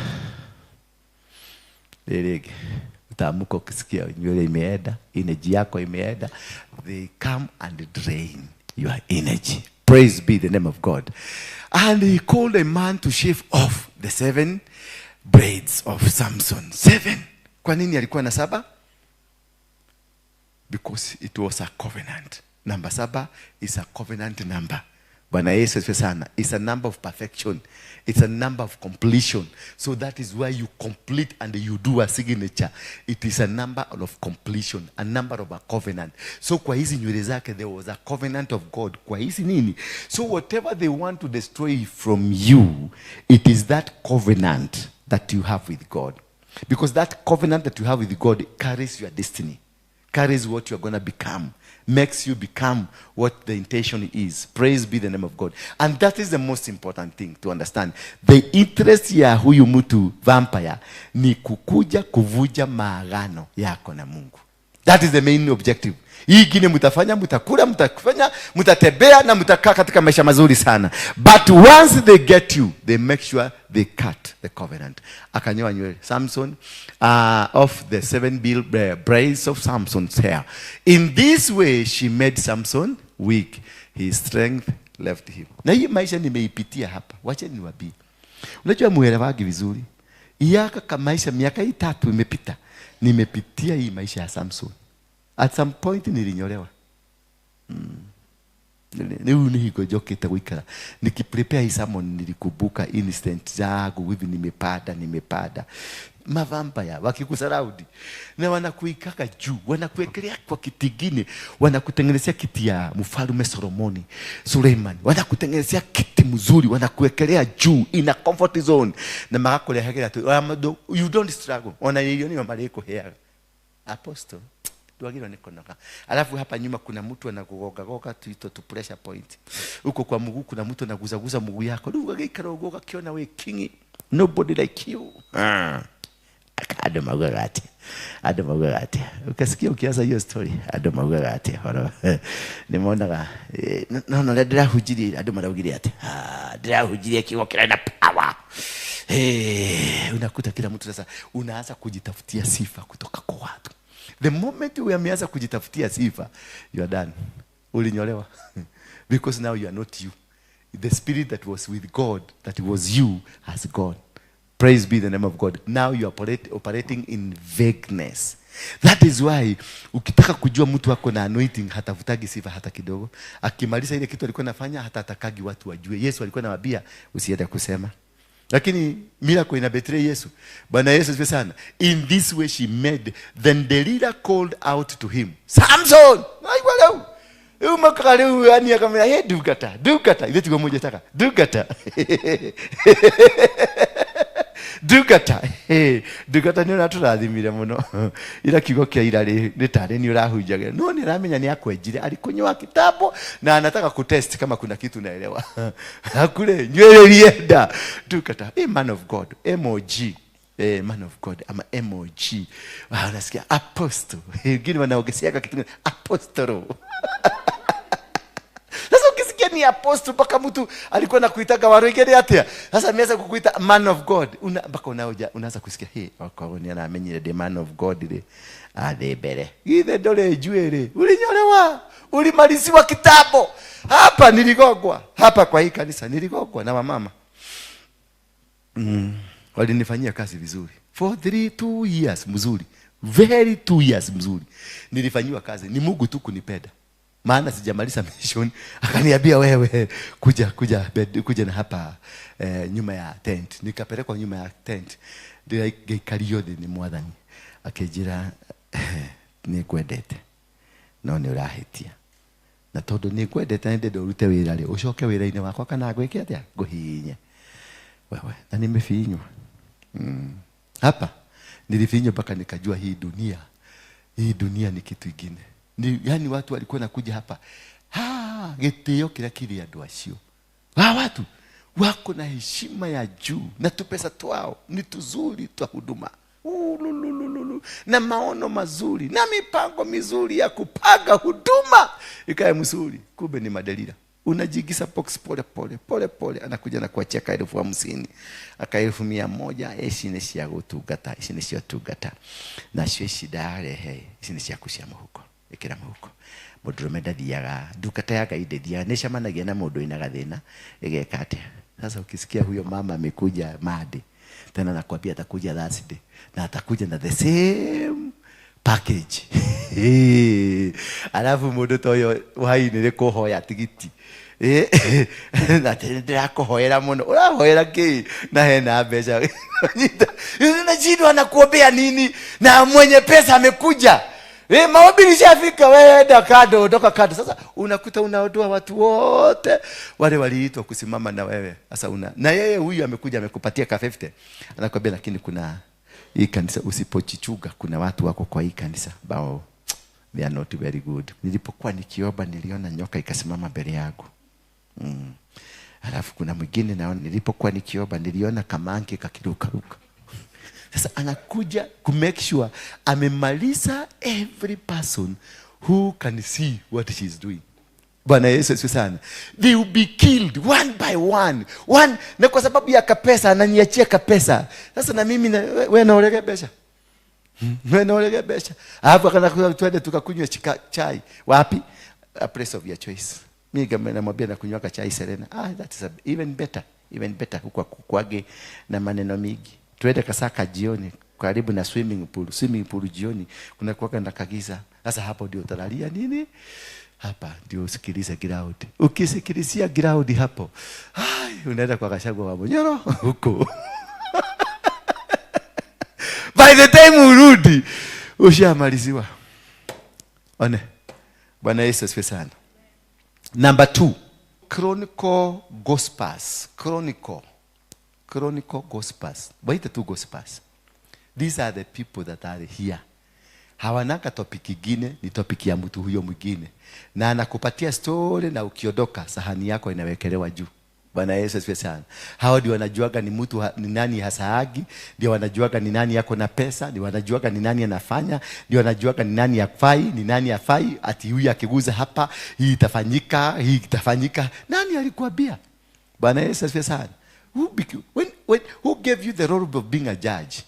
S2: Lelege. Utaamka ukisikia nywele imeenda, energy yako imeenda. They come and drain your energy. Praise be the name of God. And he called a man to shave off the 7 braids of Samson. 7. Kwa nini alikuwa na 7? Because it was a covenant. Number 7 is a covenant number. Bwana Yesu asifiwe sana. It's a number of perfection. It's a number of completion. So that is why you complete and you do a signature. It is a number of completion, a number of a covenant. So kwa hizi nywele zake there was a covenant of God. Kwa hizi nini? So whatever they want to destroy from you, it is that covenant that you have with God. Because that covenant that you have with God carries your destiny. Carries what you're going to become, makes you become what the intention is. Praise be the name of God. And that is the most important thing to understand. The interest ya huyu mtu vampire ni kukuja kuvuja maagano yako na Mungu. That is the main objective. Hii ingine mtafanya, mtakula, mtafanya, mtatembea na mtakaa katika maisha mazuri sana. But once they get you, they make sure they cut the covenant. Akanyoa nywele. Samson, off the 7 braids of Samson's hair. In this way she made Samson weak. His strength left him. Na hii maisha nimeipitia hapa. Wacha niwaambie. Unajua muelewagi vizuri. Iyaka kama maisha miaka hii 3 imepita. Nimepitia hii maisha ya Samson. At some point nilinyolewa. Ni hingo njokete guikara. Nikiprepare hii sermon nilikumbuka instant zangu hivi nimepanda. Mavampire wakikusaraudi na wanakuikaka juu, wanakuwekelea kwa kiti kingine, wanakutengenezea kiti ya mfalme Solomoni, Suleiman, wanakutengenezea kiti mzuri, wanakuwekelea juu in a comfort zone na magakurehagĩra tu, you don't struggle. Ona irio nĩo marĩkũheaga. Apostle ndwagĩrĩirwo nĩ kũnoga. Alafu hapa nyuma kuna mtu anakugoga goga tuito tu pressure point. Huko kwa mguu kuna mtu anaguzaguza mguu yako. Rĩu ũgagĩikara ũguo ũgakiona wĩ king. Nobody like you. Andũ maugaga atĩa? Andũ maugaga atĩa? Ukasikia ukianza hiyo story, andũ maugaga atĩa? Horo. Nĩmonaga, no, no, ndĩrahunjirie, andũ maraugire atĩa? Ndĩrahunjirie kiugo kĩrĩ na power. Unakuta kila mtu sasa unaanza kujitafutia sifa kutoka kwa watu. The moment umeanza kujitafutia sifa, you are done. Ulinyolewa. Because now you are not you. The spirit that was with God, that was you, has gone. Praise be the name of God. Now you are operating in vagueness. That is why ukitaka kujua mtu wako na anointing hatafutagi sifa hata kidogo. Akimaliza ile kitu alikuwa anafanya hata atakagi watu wajue. Yesu alikuwa anawaambia usiende kusema. Lakini miracle ina betray Yesu. Bwana Yesu asifiwe sana. In this way she made. Then Delilah called out to him, Samson! Naigua leo. Rĩu makaga rĩu yani akamwĩra, hey, ndungata, ndungata. Ithuĩ tiguo mũnjĩtaga, ndungata. Ndungata. Hey, ndungata nĩ ũratũrathimire mũno. Ira kiugo kĩa ira rĩ, nĩ tarĩ nĩ ũrahunjagia. No nĩ aramenya nĩ akwenjire, alikunywa kitambo na anataka kutest kama kuna kitu naelewa. Hakule nywele ilienda. Ndungata, hey, man of God, MOG. Hey, man of God, ama MOG. Ah, unasikia apostle. Wengine wanaongezeaga kitu apostle. Sasa ukisikia ni apostle mpaka mtu alikuwa anakuitaga waroigere atia. Sasa ameanza kukuita man of God. Una mpaka unaanza kusikia hey, okorwo ni aramenyire the man of God ri. Athe mbere. Githe ndore njuĩrĩ. Ulinyolewa. Ulimaliziwa kitambo. Hapa niligogwa. Hapa kwa hii kanisa niligogwa na wamama. Walinifanyia kazi vizuri for 3, 2 years mzuri, very 2 years mzuri nilifanyiwa kazi. Ni Mungu tu kunipenda, maana sijamaliza mission akaniambia, "Wewe kuja, kuja kuja na hapa nyuma ya tent." Nikapelekwa nyuma ya tent, ndĩraikario thĩ nĩ Mwathani, akĩnjĩra, "Nĩ ngwendete no nĩ ũrahĩtia, na tondũ nĩ ngwendete nĩ ndĩrenda ũrute wĩra rĩ, ũcoke wĩra-inĩ wakwa kana ngwĩke atĩa, ngũhihinye wewe." Na nimefinywa hapa nilifinywa mpaka nikajua hii dunia, hii dunia ni kitu ingine. Ni, yani watu walikuwa nakuja hapa, ha, gĩtĩo kĩrĩa kĩrĩ andũ acio, hawa watu wako na heshima ya juu na tupesa twao ni tuzuri twa huduma. Ululululu. Na maono mazuri na mipango mizuri ya kupanga huduma ikae mzuri, kumbe ni madelila. Unajiingiza box pole pole pole pole, anakuja na kuachia ka 50,000, aka 100,000. Ici nĩ cia gũtungata, ici nĩ cia tungata, nacio ici ndarehe, ici nĩ ciaku cia mũhuko, ĩkĩra mũhuko. Mũndũrũme ndathiaga ndungata ya Ngai, ndĩthiaga nĩcemanagia na mũndũ wĩna gathĩna, ĩgeka atĩa? Sasa ukisikia huyo mama amekuja Monday tena, nakwambia atakuja Thursday na atakuja na the same package. Alafu mũndũ ta ũyũ wainĩ nĩ kũhoya tigiti. Na ndĩrakũhoera mũno, ũrahoera kĩ na hena mbeca? Nashindwa anakuombea nini na mwenye pesa amekuja. Maombi lishafika, wewe enda kando, ondoka kando. Sasa unakuta unaondoa watu wote wale waliitwa kusimama na wewe. Sasa una na yeye huyu amekuja amekupatia ka 50. Anakuambia, "Lakini kuna hii kanisa, usipojichunga kuna watu wako kwa hii kanisa bao they are not very good. Nilipokuwa nikiomba niliona nyoka ikasimama mbele yangu." Alafu kuna mwingine, "Naona nilipokuwa nikiomba niliona kamonkey kakirukaruka." Sasa anakuja ku make sure amemaliza every person who can see what she is doing. Bwana Yesu asifiwe sana. They will be killed one by one. One, na kwa sababu ya kapesa, ananiachia kapesa. Sasa na mimi na, we naolege pesa. We naolege pesa. Alafu akana, "Twende tukakunywa chai." Wapi? A place of your choice. Mimi kama namwambia nakunywa chai Serena. Ah, that is even better. Even better, huko kwage na maneno mingi. Twende Kasaka jioni karibu na swimming pool. Swimming pool jioni kuna kuwaga na kagiza. Sasa hapo ndio utalalia nini? Hapa ndio usikilize ground. Ukisikilizia ground hapo, ai, unaenda kwa Gachagua wa Munyoro huko. By the time urudi ushamaliziwa. One. Bwana Yesu asifiwe sana. Number two, chronicle gospels. Chronicle. Chronicle gospels. Waite tu gospels. These are the people that are here. Hawanaka topic ingine, ni topic ya mtu huyo mwingine, na anakupatia story, na ukiondoka sahani yako inawekelewa juu. Bwana Yesu asifiwe sana. Hao ndio wanajuaga ni mtu ni nani hasaagi, ndio wanajuaga ni nani yako na pesa, ndio wanajuaga ni nani anafanya, ndio wanajuaga ni nani afai, ni nani afai, ati huyu akiguza hapa hii itafanyika, hii itafanyika. Nani alikuambia? Bwana Yesu asifiwe sana. Who gave you the role of being a judge?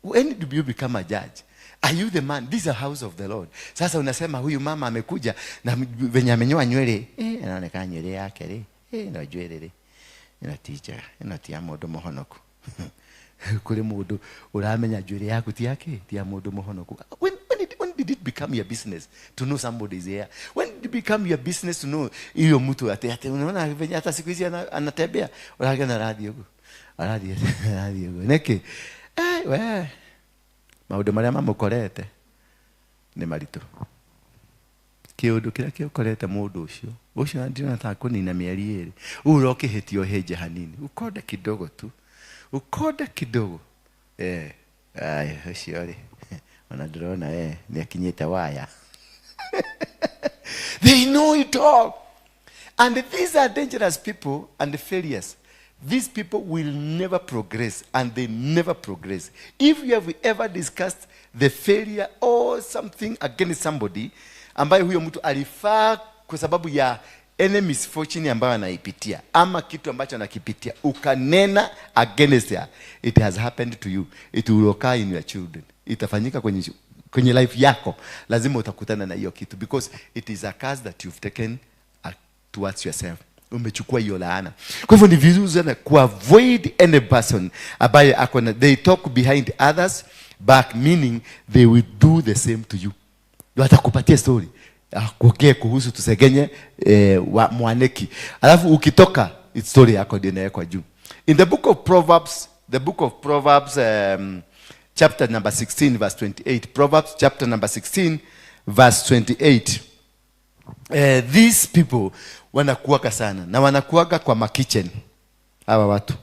S2: When did you become a judge? Are you the man? This is a house of the Lord. Sasa unasema huyu mama amekuja na venye amenyoa nywele, anaonekana nywele yake rĩ, no nywele rĩ. Ĩno ti njega, ĩno ti ya mũndũ mũhonoku. Kũrĩ mũndũ ũramenya njuĩrĩ yaku ti yake, ti ya mũndũ mũhonoku. When did it become your business to know somebody is here? When did it become your business to know hiyo mtu ati unaona venye hata siku hizi anatembea, ũrakiona arathiĩ ũguo, arathiĩ ũguo nĩkĩ? We maũndũ marĩa mamũkorete nĩ maritũ, kĩũndũ kĩrĩa kĩũkorete mũndũ ũcio ũcio ndĩrona ta kũnina mĩeri 2 ũũ ũkĩhĩtia ũhĩnje hanini, ukonde kidogo tu, ukonde kidogo, ai ũcio rĩ, ona ndĩrona nĩ akinyĩte waya. They know it all, and these are dangerous people and failures. These people will never progress, and they never progress. If you have ever discussed the failure or something against somebody ambaye huyo mtu alifaa kwa sababu ya any misfortune ambayo anaipitia ama kitu ambacho anakipitia, ukanena against her, it has happened to you. It will occur in your children. Itafanyika kwenye life yako. Lazima utakutana na hiyo kitu because it is a curse that you've taken towards yourself. Umechukua hiyo laana. Kwa hivyo ni vizuri sana kuavoid any person ambaye ako na, they talk behind others back, meaning they will do the same to you. Watakupatia story, kuongea kuhusu tusegenye wa mwaneki, alafu ukitoka, it's story yako ndio inawekwa juu. In the book of Proverbs, the book of Proverbs, chapter number 16 verse 28. Proverbs chapter number 16 verse 28. These people wanakuaga sana na wanakuaga kwa makitchen. Hawa watu,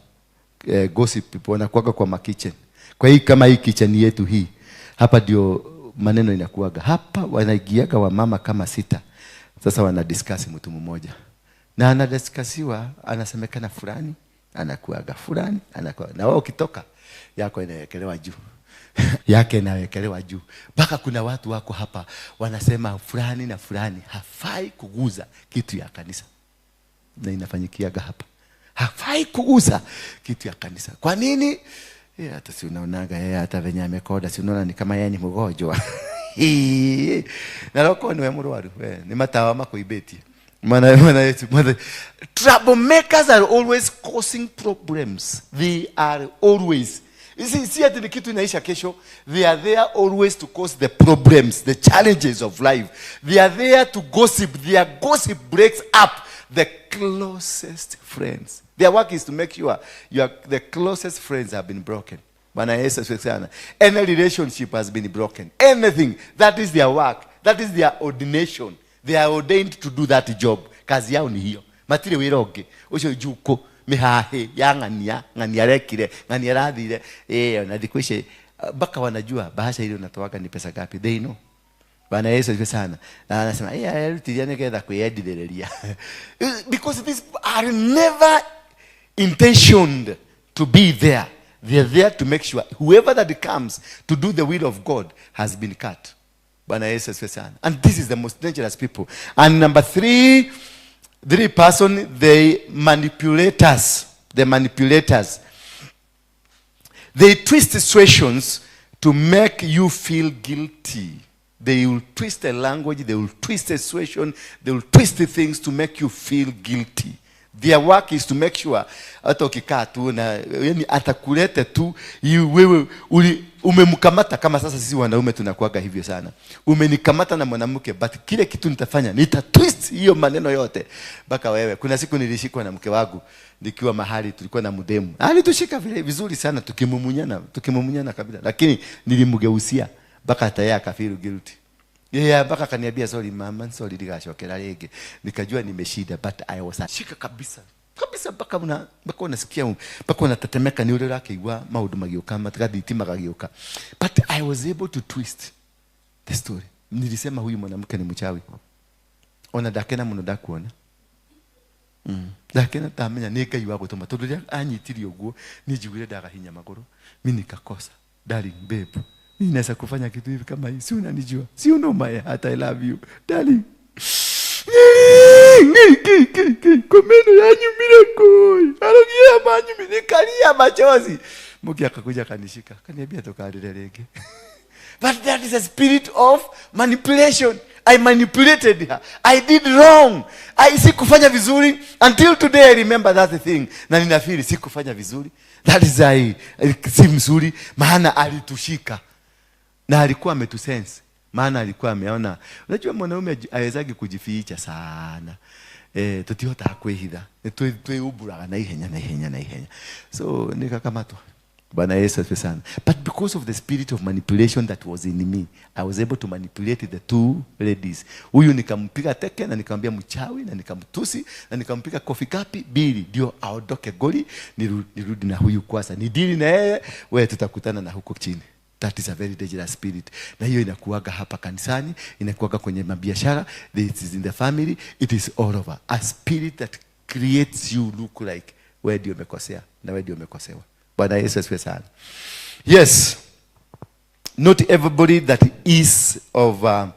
S2: gossip people, wanakuaga kwa makitchen. Kwa hii, kama hii kitchen yetu hii hapa, ndio maneno inakuaga hapa. Wanaingiaga wamama kama sita, sasa wanadiscuss mtu mmoja, na anadiscussiwa, anasemekana fulani anakuaga, fulani anakuaga, na wewe ukitoka, yako inawekelewa juu, yake inawekelewa juu, mpaka kuna watu wako hapa wanasema fulani na fulani hafai kuguza kitu ya kanisa, na inafanyikiaga hapa, hafai kuguza kitu ya kanisa. Kwa nini? Hata si unaonaga yeye, hata venye amekoda, si unaona ni kama yeye ni mgonjwa? Na roko niwe mũrwaru, we nĩ matawa makũimbĩtie. Mwana mwana Yesu mwana. Troublemakers are always causing problems. They are always. You see, si ati ni kitu inaisha kesho. They are there always to cause the problems, the challenges of life. They are there to gossip. Their gossip breaks up the closest friends. Their work is to make sure the closest friends have been broken. Bwana Yesu asifiwe sana. Any relationship has been broken. Anything. That is their work. That is their ordination. They are ordained to do that job. Kazi yao ni hiyo. Matirĩ wĩra ũngĩ. Ũcio njuko mĩhahĩ ya ng'ania, ng'ania arekire, ng'ania arathire. Na thikũ ici mpaka wanajua bahasha ile unatoaga ni pesa ngapi. They know. Bwana Yesu asifiwe sana. Na anasema arutiria nĩgetha kwĩyendithĩrĩria. Because these are never intentioned to be there. They are there to make sure whoever that comes to do the will of God has been cut. Bwana Yesu asifiwe sana. And this is the most dangerous people. And number three, three person, they manipulate us. The manipulators. They twist situations to make you feel guilty. They will twist the language, they will twist the situation, they will twist the things to make you feel guilty. Their work is to make sure hata ukikaa tu na, yani, atakulete tu wewe umemkamata. Kama sasa sisi wanaume tunakuaga hivyo sana. Umenikamata na mwanamke, but kile kitu nitafanya, nita twist hiyo maneno yote mpaka wewe. Kuna siku nilishikwa na mke wangu nikiwa mahali tulikuwa na mdemu, alitushika vile vizuri sana, tukimumunyana, tukimumunyana kabisa, lakini nilimgeusia mpaka hata yeye akafeel guilty. Yeah, mpaka akaniambia, "Sorry mama, sorry, ndigacokera rĩngĩ." Nikajua nimeshinda, but I was shika kabisa kabisa mpaka unasikia, mpaka unatetemeka nĩ ũrĩa ũrakĩigua maũndũ magĩũka, magathitima gagĩũka, but I was able to twist the story. Nilisema huyu mwanamke ni mchawi. Ona ndakena mũno ndakuona. Ndakena ndamenya nĩ Ngai wa gũtũma, tondũ rĩrĩa anyitirie ũguo, niĩ njiguire ndagahinya magũrũ, mi nikakosa. "Darling, babe, mimi naweza kufanya kitu hivi kama hii? Si unanijua? Si you know my heart? I love you, darling." Komeno yanyumire koi arogia manyumi, nikalia machozi. Mke akakuja akanishika, akaniambia tukalile rĩngĩ. But that is a spirit of manipulation. I manipulated her. I did wrong. I sikufanya vizuri. Until today I remember that thing. Na ninafeel sikufanya vizuri. That is I si mzuri, maana alitushika. Na alikuwa ametusense. Maana alikuwa ameona. Unajua mwanaume awezagi kujificha sana. Tutihotaga kwĩhitha. Twĩumbũraga na ihenya na ihenya na ihenya. So nikakamatwa. Bwana Yesu asifiwe sana. But because of the spirit of manipulation that was in me, I was able to manipulate the two ladies. Huyu nikampiga teke na nikamwambia mchawi na nikamtusi na nikampiga kofi kapi mbili ndio aondoke goli, nirudi na huyu kwanza. Nidili na yeye, wewe tutakutana na huko chini. That is a very dangerous spirit. Na hiyo inakuaga hapa kanisani, inakuaga kwenye mabiashara, it is in the family, it is all over. A spirit that creates you look like wewe ndio umekosea na wewe ndio umekosewa. Bwana Yesu asifiwe sana. Yes. Not everybody that is of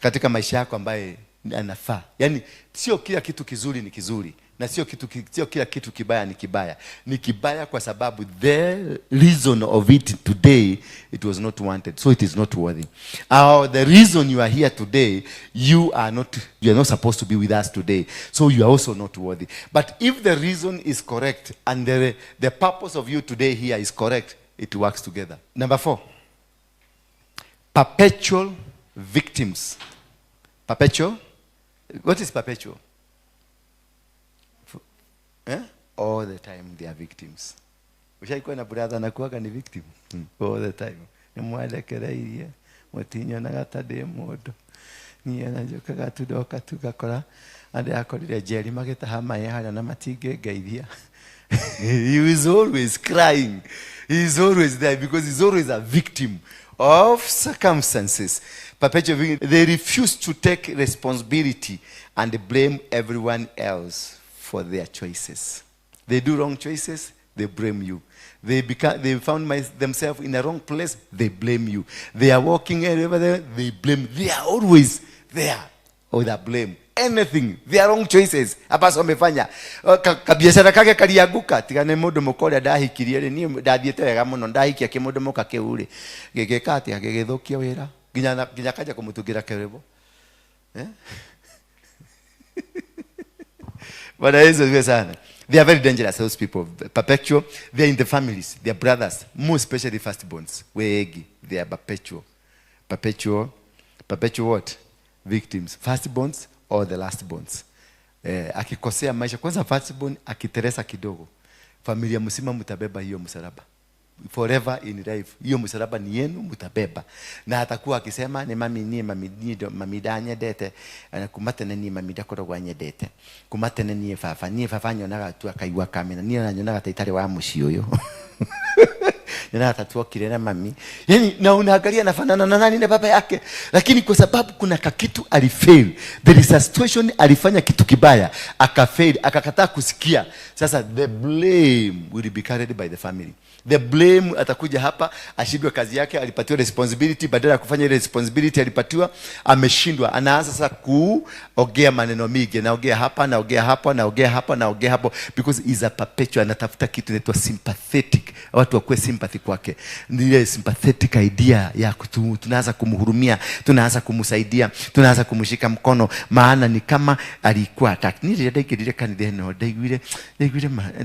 S2: katika maisha yako ambaye anafaa. Yaani sio kila kitu kizuri ni kizuri. Na sio kitu, sio kila kitu kibaya ni kibaya. Ni kibaya kwa sababu the reason of it today, it was not wanted, so it is not worthy. The reason you are here today, you are not supposed to be with us today, so you are also not worthy. But if the reason is correct and the purpose of you today here is correct, it works together. Number 4, perpetual victims. Perpetual? What is perpetual? Eh? All the time they are victims. Ushaikuwa na brother anakuwaga ni victim? All the time. Nimwelekereirie, mutinyonaga ta ndĩ mũndũ. Niĩ na njũkaga tu ndoka tu ngakora andũ akorire Jerry magĩtaha maĩ harĩa na matingĩngeithia. He is always crying. He is always there because he's always a victim of circumstances. Perpetual victim. They refuse to take responsibility and blame everyone else for their choices. They do wrong choices, they blame you. They found themselves in a wrong place, they blame you. They are walking over there, they blame. They are always there with a blame. Anything, their wrong choices. Hapa wamefanya kabiashara kake kalianguka, tiga nĩ mũndũ mũka ũrĩa ndahikirie rĩ, niĩ ndathiĩte wega mũno, ndahikia kĩmũndũ mũka kĩu rĩ, gĩgĩka atĩa, gĩgĩthũkia wĩra nginya kaja kũmũtungĩra kĩrĩbo. Eh? Bwana Yesu asifiwe sana. They are very dangerous, those people. Perpetual. They are in the families. They are brothers, more especially firstborns. Wegi. They are perpetual. Perpetual. Perpetual what? Victims. Firstborns or the lastborns. Akikosea maisha. Kwanza firstborn akiteresa kidogo, familia mzima mtabeba hiyo msalaba. Forever in life. Hiyo msalaba ni yenu, mtabeba. Na atakuwa akisema ni mami ni mami ni mami ndanyendete, na kuma tene ni mami ndakoragwo anyendete. Kuma tene ni baba nyonaga tu akaigua kamena, ni nyonaga ta itarĩ wa mũciĩ ũyũ. Nyonaga ta tuokire na mami. Yaani na unaangalia anafanana na nani na baba yake. Lakini kwa sababu kuna kakitu alifail. There is a situation alifanya kitu kibaya, akafail, akakataa kusikia. Sasa the blame will be carried by the family. The blame atakuja hapa ashindwe kazi yake, alipatiwa responsibility, badala ya kufanya ile responsibility alipatiwa, ameshindwa. Anaanza sasa kuongea maneno mingi, naongea hapa, naongea hapa, naongea hapa, naongea hapo, because is a perpetual. Anatafuta kitu inaitwa sympathetic, watu wakuwe sympathy kwake. Ile sympathetic idea ya tunaanza kumhurumia, tunaanza kumsaidia, tunaanza kumshika mkono, maana ni kama alikuwa attack. Ni rĩrĩa ndaingĩrire kanitha ĩno, ndaiguire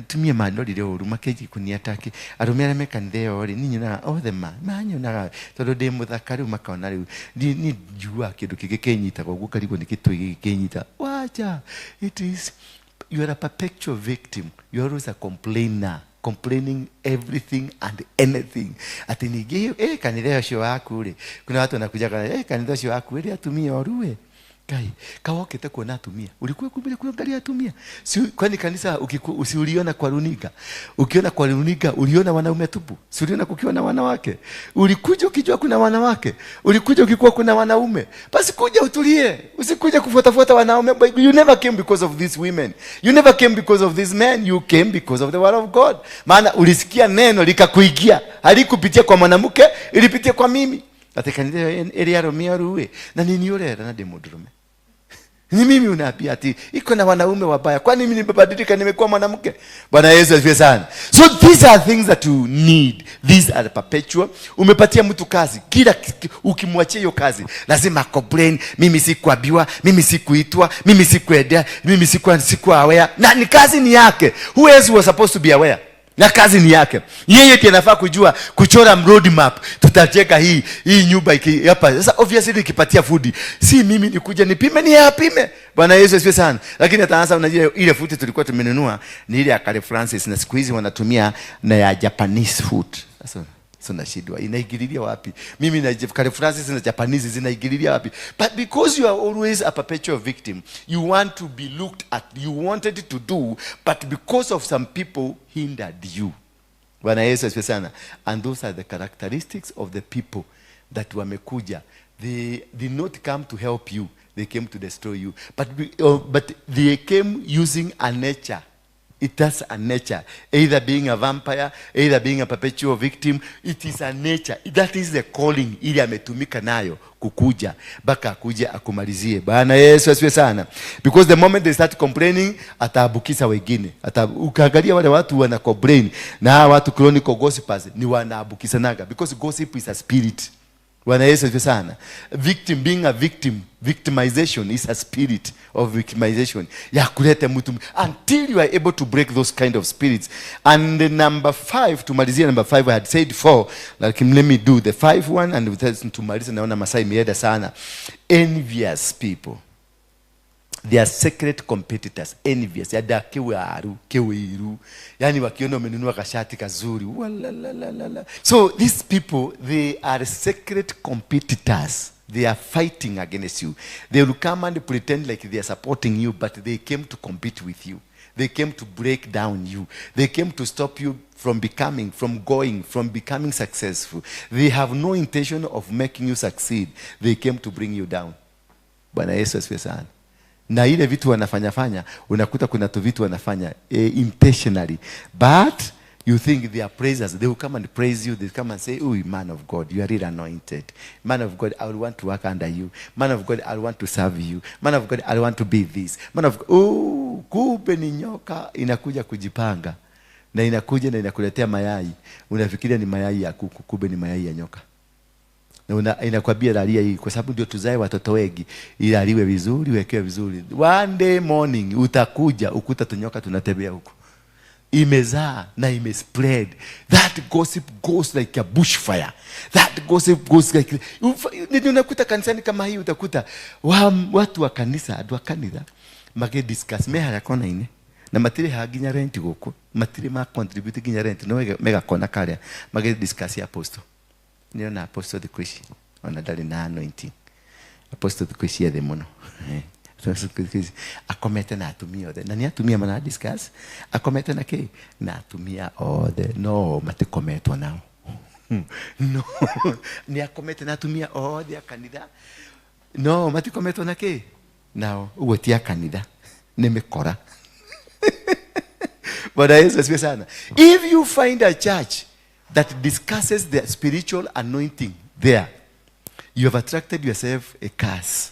S2: tumia mandorire ũru makĩnjia kũniataki. Arũme arĩa me kanitha ĩyo rĩ, niĩ nyonaga othe manyonaga tondũ ndĩ mũthaka rĩu, makona rĩu niĩ njuaga kĩndũ kĩngĩ kĩnyitaga ũguo, ngarigwo nĩ gĩtũi gĩkĩ kĩnyita. Wacha, it is, you are a perpetual victim. You are always a complainer, complaining everything and anything. Ati ningĩ, kanitha ũcio waku rĩ, kuna watu wanakuja kana, kanitha ũcio waku rĩ, atumia oru. Kai, kawokete kuona atumia. Ulikuwa kumbe kuangalia atumia. Si kwani kanisa usiuliona kwa runinga? Ukiona kwa runinga uliona wanaume tupu? Si uliona kukiwa na wanawake? Ulikuja ukijua kuna wanawake? Ulikuja ukikuwa kuna wanaume? Basi kuja utulie. Usikuja kufuatafuata wanaume. But you never came because of these women. You never came because of these men. You came because of the word of God. Maana ulisikia neno likakuingia. Halikupitia kwa mwanamke, ilipitia kwa mimi. Ati kanitha ĩrĩa arũme oru na nini ũrera na ndĩ mũndũrũme? Ni mimi unaambia ati iko na wanaume wabaya. Kwani mimi nimebadilika nimekuwa mwanamke? Bwana Yesu asifiwe sana. So these are things that you need. These are perpetual. Umepatia mtu kazi, kila ukimwachia hiyo kazi lazima complain, mimi sikuambiwa, mimi sikuitwa, mimi sikuendea, mimi sikuwa aware. Na ni kazi ni yake. Who else was supposed to be aware? Na kazi ni yake. Yeye ndiye anafaa kujua kuchora road map. Tutacheka hii nyumba hapa. Sasa obviously nikipatia food, si mimi nikuja nipime, ni apime. Bwana Yesu asifiwe sana. Lakini ataanza, unajua ile food tulikuwa tumenunua ni ile ya Kale Francis, na siku hizi wanatumia na ya Japanese food. Sasa nashindwa inaingililia wapi? Mimi na Kale Francis na Japanese zinaingililia wapi? But because you are always a perpetual victim, you want to be looked at, you wanted to do, but because of some people hindered you. Bwana Yesu asifiwe sana. And those are the characteristics of the people that wamekuja. They did not come to help you, they came to destroy you. But they came using a nature It has a nature. Either being a vampire, either being a perpetual victim. It is a nature. That is the calling ili ametumika nayo kukuja mpaka akuje akumalizie. Bwana Yesu asifiwe sana. Because the moment they start complaining, ataabukisa wengine. Ukaangalia wale watu wana complain na hawa watu chronic gossipers ni wanaabukisanaga, because gossip is a spirit. Bwana Yesu asifiwe sana. Victim, being a victim, victimization is a spirit of victimization. Ya kuleta mtu until you are able to break those kind of spirits. And the number 5, tumalizie number 5, I had said 4, like let me do the 5 one and tumalize, naona masaa imeenda sana. Envious people. They are secret competitors, envious. Yada kiwaru, kiwiru. Yani wakiona umenunua kashati kazuri. Walalalala. So these people, they are secret competitors. They are fighting against you. They will come and pretend like they are supporting you, but they came to compete with you. They came to break down you. They came to stop you from becoming, from going, from becoming successful. They have no intention of making you succeed. They came to bring you down. Bwana Yesu asifiwe sana. Na ile vitu wanafanya fanya, unakuta kuna tu vitu wanafanya intentionally. But you think they are praisers. They will come and praise you. They will come and say, oh, man of God, you are really anointed. Man of God, I will want to work under you. Man of God, I will want to serve you. Man of God, I want to be this. Man of God, oh, kumbe ni nyoka inakuja kujipanga. Na inakuja na inakuletea mayai. Unafikiria ni mayai ya kuku, kumbe ni mayai ya nyoka. Na inakwambia lalia hii kwa sababu ndio tuzae watoto wengi, ilaliwe vizuri, wekewe vizuri. One day morning utakuja ukuta tunyoka tunatembea huko. Imezaa na imespread. That gossip goes like a bushfire. That gossip goes like, unakuta kanisani kama hii, utakuta watu wa kanisa, andũ a kanitha mage discuss me harĩa kona-inĩ na matire ha nginya rent gũkũ, matire ma contribute nginya rent, no mega kona karĩa mage discuss ya apostle. Niona apostle thikũ ici ona ndarĩ na anointing. Apostle thikũ ici ethĩ mũno. Akomete na atumia othe. Na ni atumia mana discuss. Akomete na kĩ? Na atumia othe. No, matikometwo nao. No. Ni akomete na atumia othe a kanitha. No, matikometwo na kĩ? Nao. Ũguo ti a kanitha. Nĩ mĩkora. Bwana Yesu asifiwe sana. If you find a church that discusses the spiritual anointing there, you have attracted yourself a curse.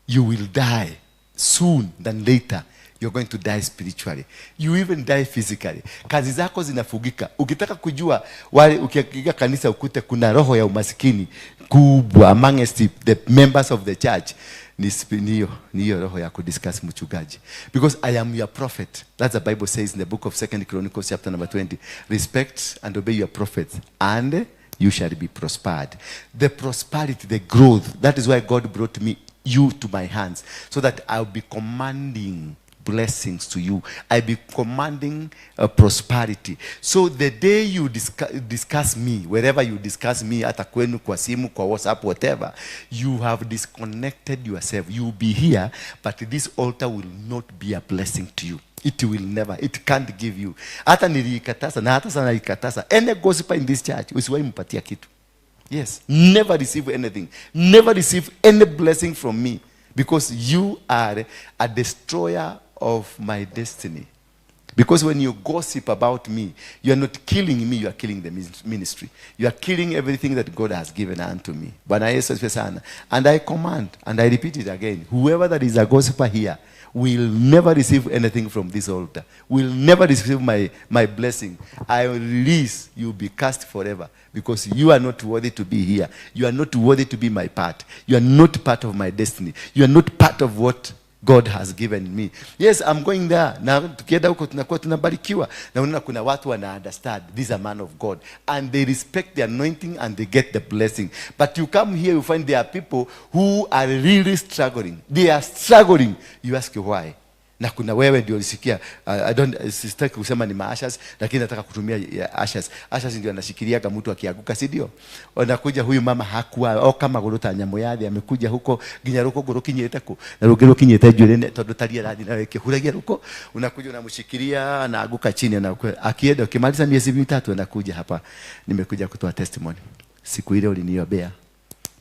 S2: You will die soon than later. You're going to die spiritually. You even die physically. Kazi zako zinafugika. Ukitaka kujua, wale ukiingia kanisa ukute kuna roho ya umasikini kubwa amongst the members of the church, ni hiyo roho ya kudiscuss mchungaji. Because I am your prophet. That's the Bible says in the book of 2 Chronicles chapter number 20. Respect and obey your prophets and you shall be prospered. The prosperity, the growth, that is why God brought me you to my hands, so that I'll be commanding blessings to you. I'll be commanding prosperity. So the day you discuss me, wherever you discuss me, hata kwenu, kwa simu, kwa WhatsApp, whatever, you have disconnected yourself. You will be here, but this altar will not be a blessing to you. It will never, it can't give you. Hata nilikatasa, na hata sana nilikatasa. Any gossiper in this church, usiwahi mpatia kitu. Yes, never receive anything. Never receive any blessing from me, because you are a destroyer of my destiny. Because when you gossip about me, you are not killing me, you are killing the ministry. You are killing everything that God has given unto me. Bwana Yesu asifiwe sana. And I command, and I repeat it again, whoever that is a gossiper here will never receive anything from this altar, will never receive my blessing. I will release, you will be cast forever, because you are not worthy to be here. You are not worthy to be my part. You are not part of my destiny. You are not part of what God has given me. Yes, I'm going there. Na tukienda huko tunakuwa tunabarikiwa. Na unaona kuna watu wana understand this is a man of God, and they respect the anointing and they get the blessing. But you come here, you find there are people who are really struggling. They are struggling. You ask why. Na kuna wewe ndio ulisikia, I don't, sitaki kusema ni maashas, lakini nataka kutumia ashas. Ashas ndio anashikilia kama mtu akianguka, si ndio? Anakuja huyu mama hakuwa o kama guruta nyamu yathi, amekuja huko nginya ruko gurukinyite ku na rungi rukinyite njuire tondu taria rathi na weke huragia ruko, unakuja unamshikilia anaanguka chini, na akienda ukimaliza miezi mitatu anakuja hapa, nimekuja kutoa testimony. Siku ile uliniombea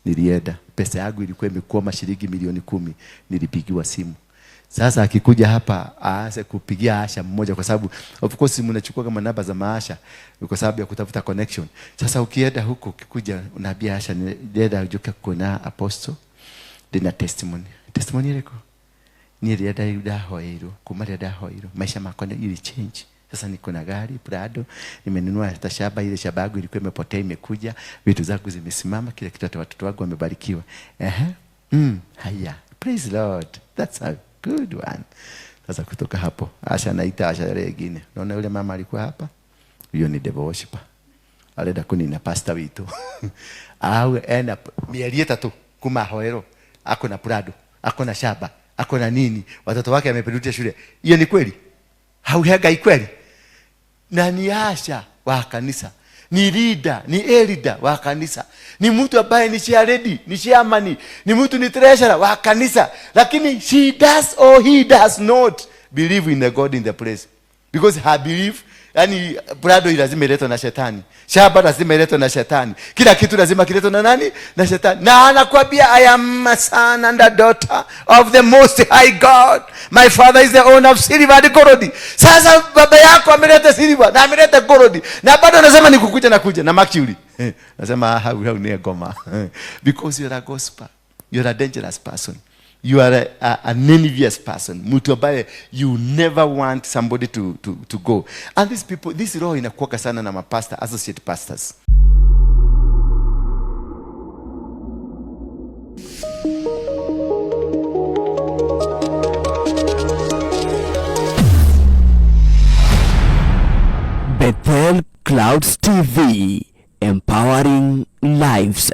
S2: nilienda, pesa yangu ilikuwa imekuwa shilingi milioni 10, nilipigiwa simu. Sasa akikuja hapa aanze kupigia usher mmoja, kwa sababu of course mnachukua kama namba za mausher kwa sababu ya kutafuta connection. Sasa ukienda huko, ukikuja unaambia usher, "Ndenda njuke kuona apostle, ndina testimony." Testimony irĩkũ? Niĩ rĩrĩa ndahoeirwo, kuma rĩrĩa ndahoeirwo, maisha makwa nĩ ili change. Sasa niko na gari Prado, nimenunua hata shamba, ile shamba yangu ilikuwa imepotea imekuja, vitu zangu zimesimama, kila kitu, hata watoto wangu wamebarikiwa. Ehe. Haya. Praise Lord. That's a good one. Sasa kutoka hapo, usher naita usher yule wengine. Unaona yule mama alikuwa hapa? Huyo ni devil worshiper. Arenda kunina pastor witũ. Au ena mieri 3 kuma ahoerwo, ako na Prado, ako na shamba, ako na nini, watoto wake ameperutia shule. Hiyo ni kweli? Hauhe Ngai kweli? Na ni usher wa kanisa, ni leader, ni elder wa kanisa, ni mtu ambaye ni chairlady, ni chairman, ni mtu ni treasurer wa kanisa, lakini she does or he does not believe in the God in the place, because her belief, yani Prado lazima iletwe na shetani, shamba lazima iletwe na shetani, kila kitu lazima kiletwe na nani? Na shetani. Na anakwambia, "I am a son and a daughter of the Most High God. My father is the owner of silver and gold." Sasa baba yako ameleta silver na ameleta gold na bado anasema ni kukuja na kuja na mercury. Nasema hau hau ni ngoma, because you're a gossiper, you're a dangerous person, you are an envious person, mtu ambaye you never want somebody to go. And these people, this roho inakuwaka sana na mapastor, associate pastors.
S1: Bethel Clouds TV, empowering lives.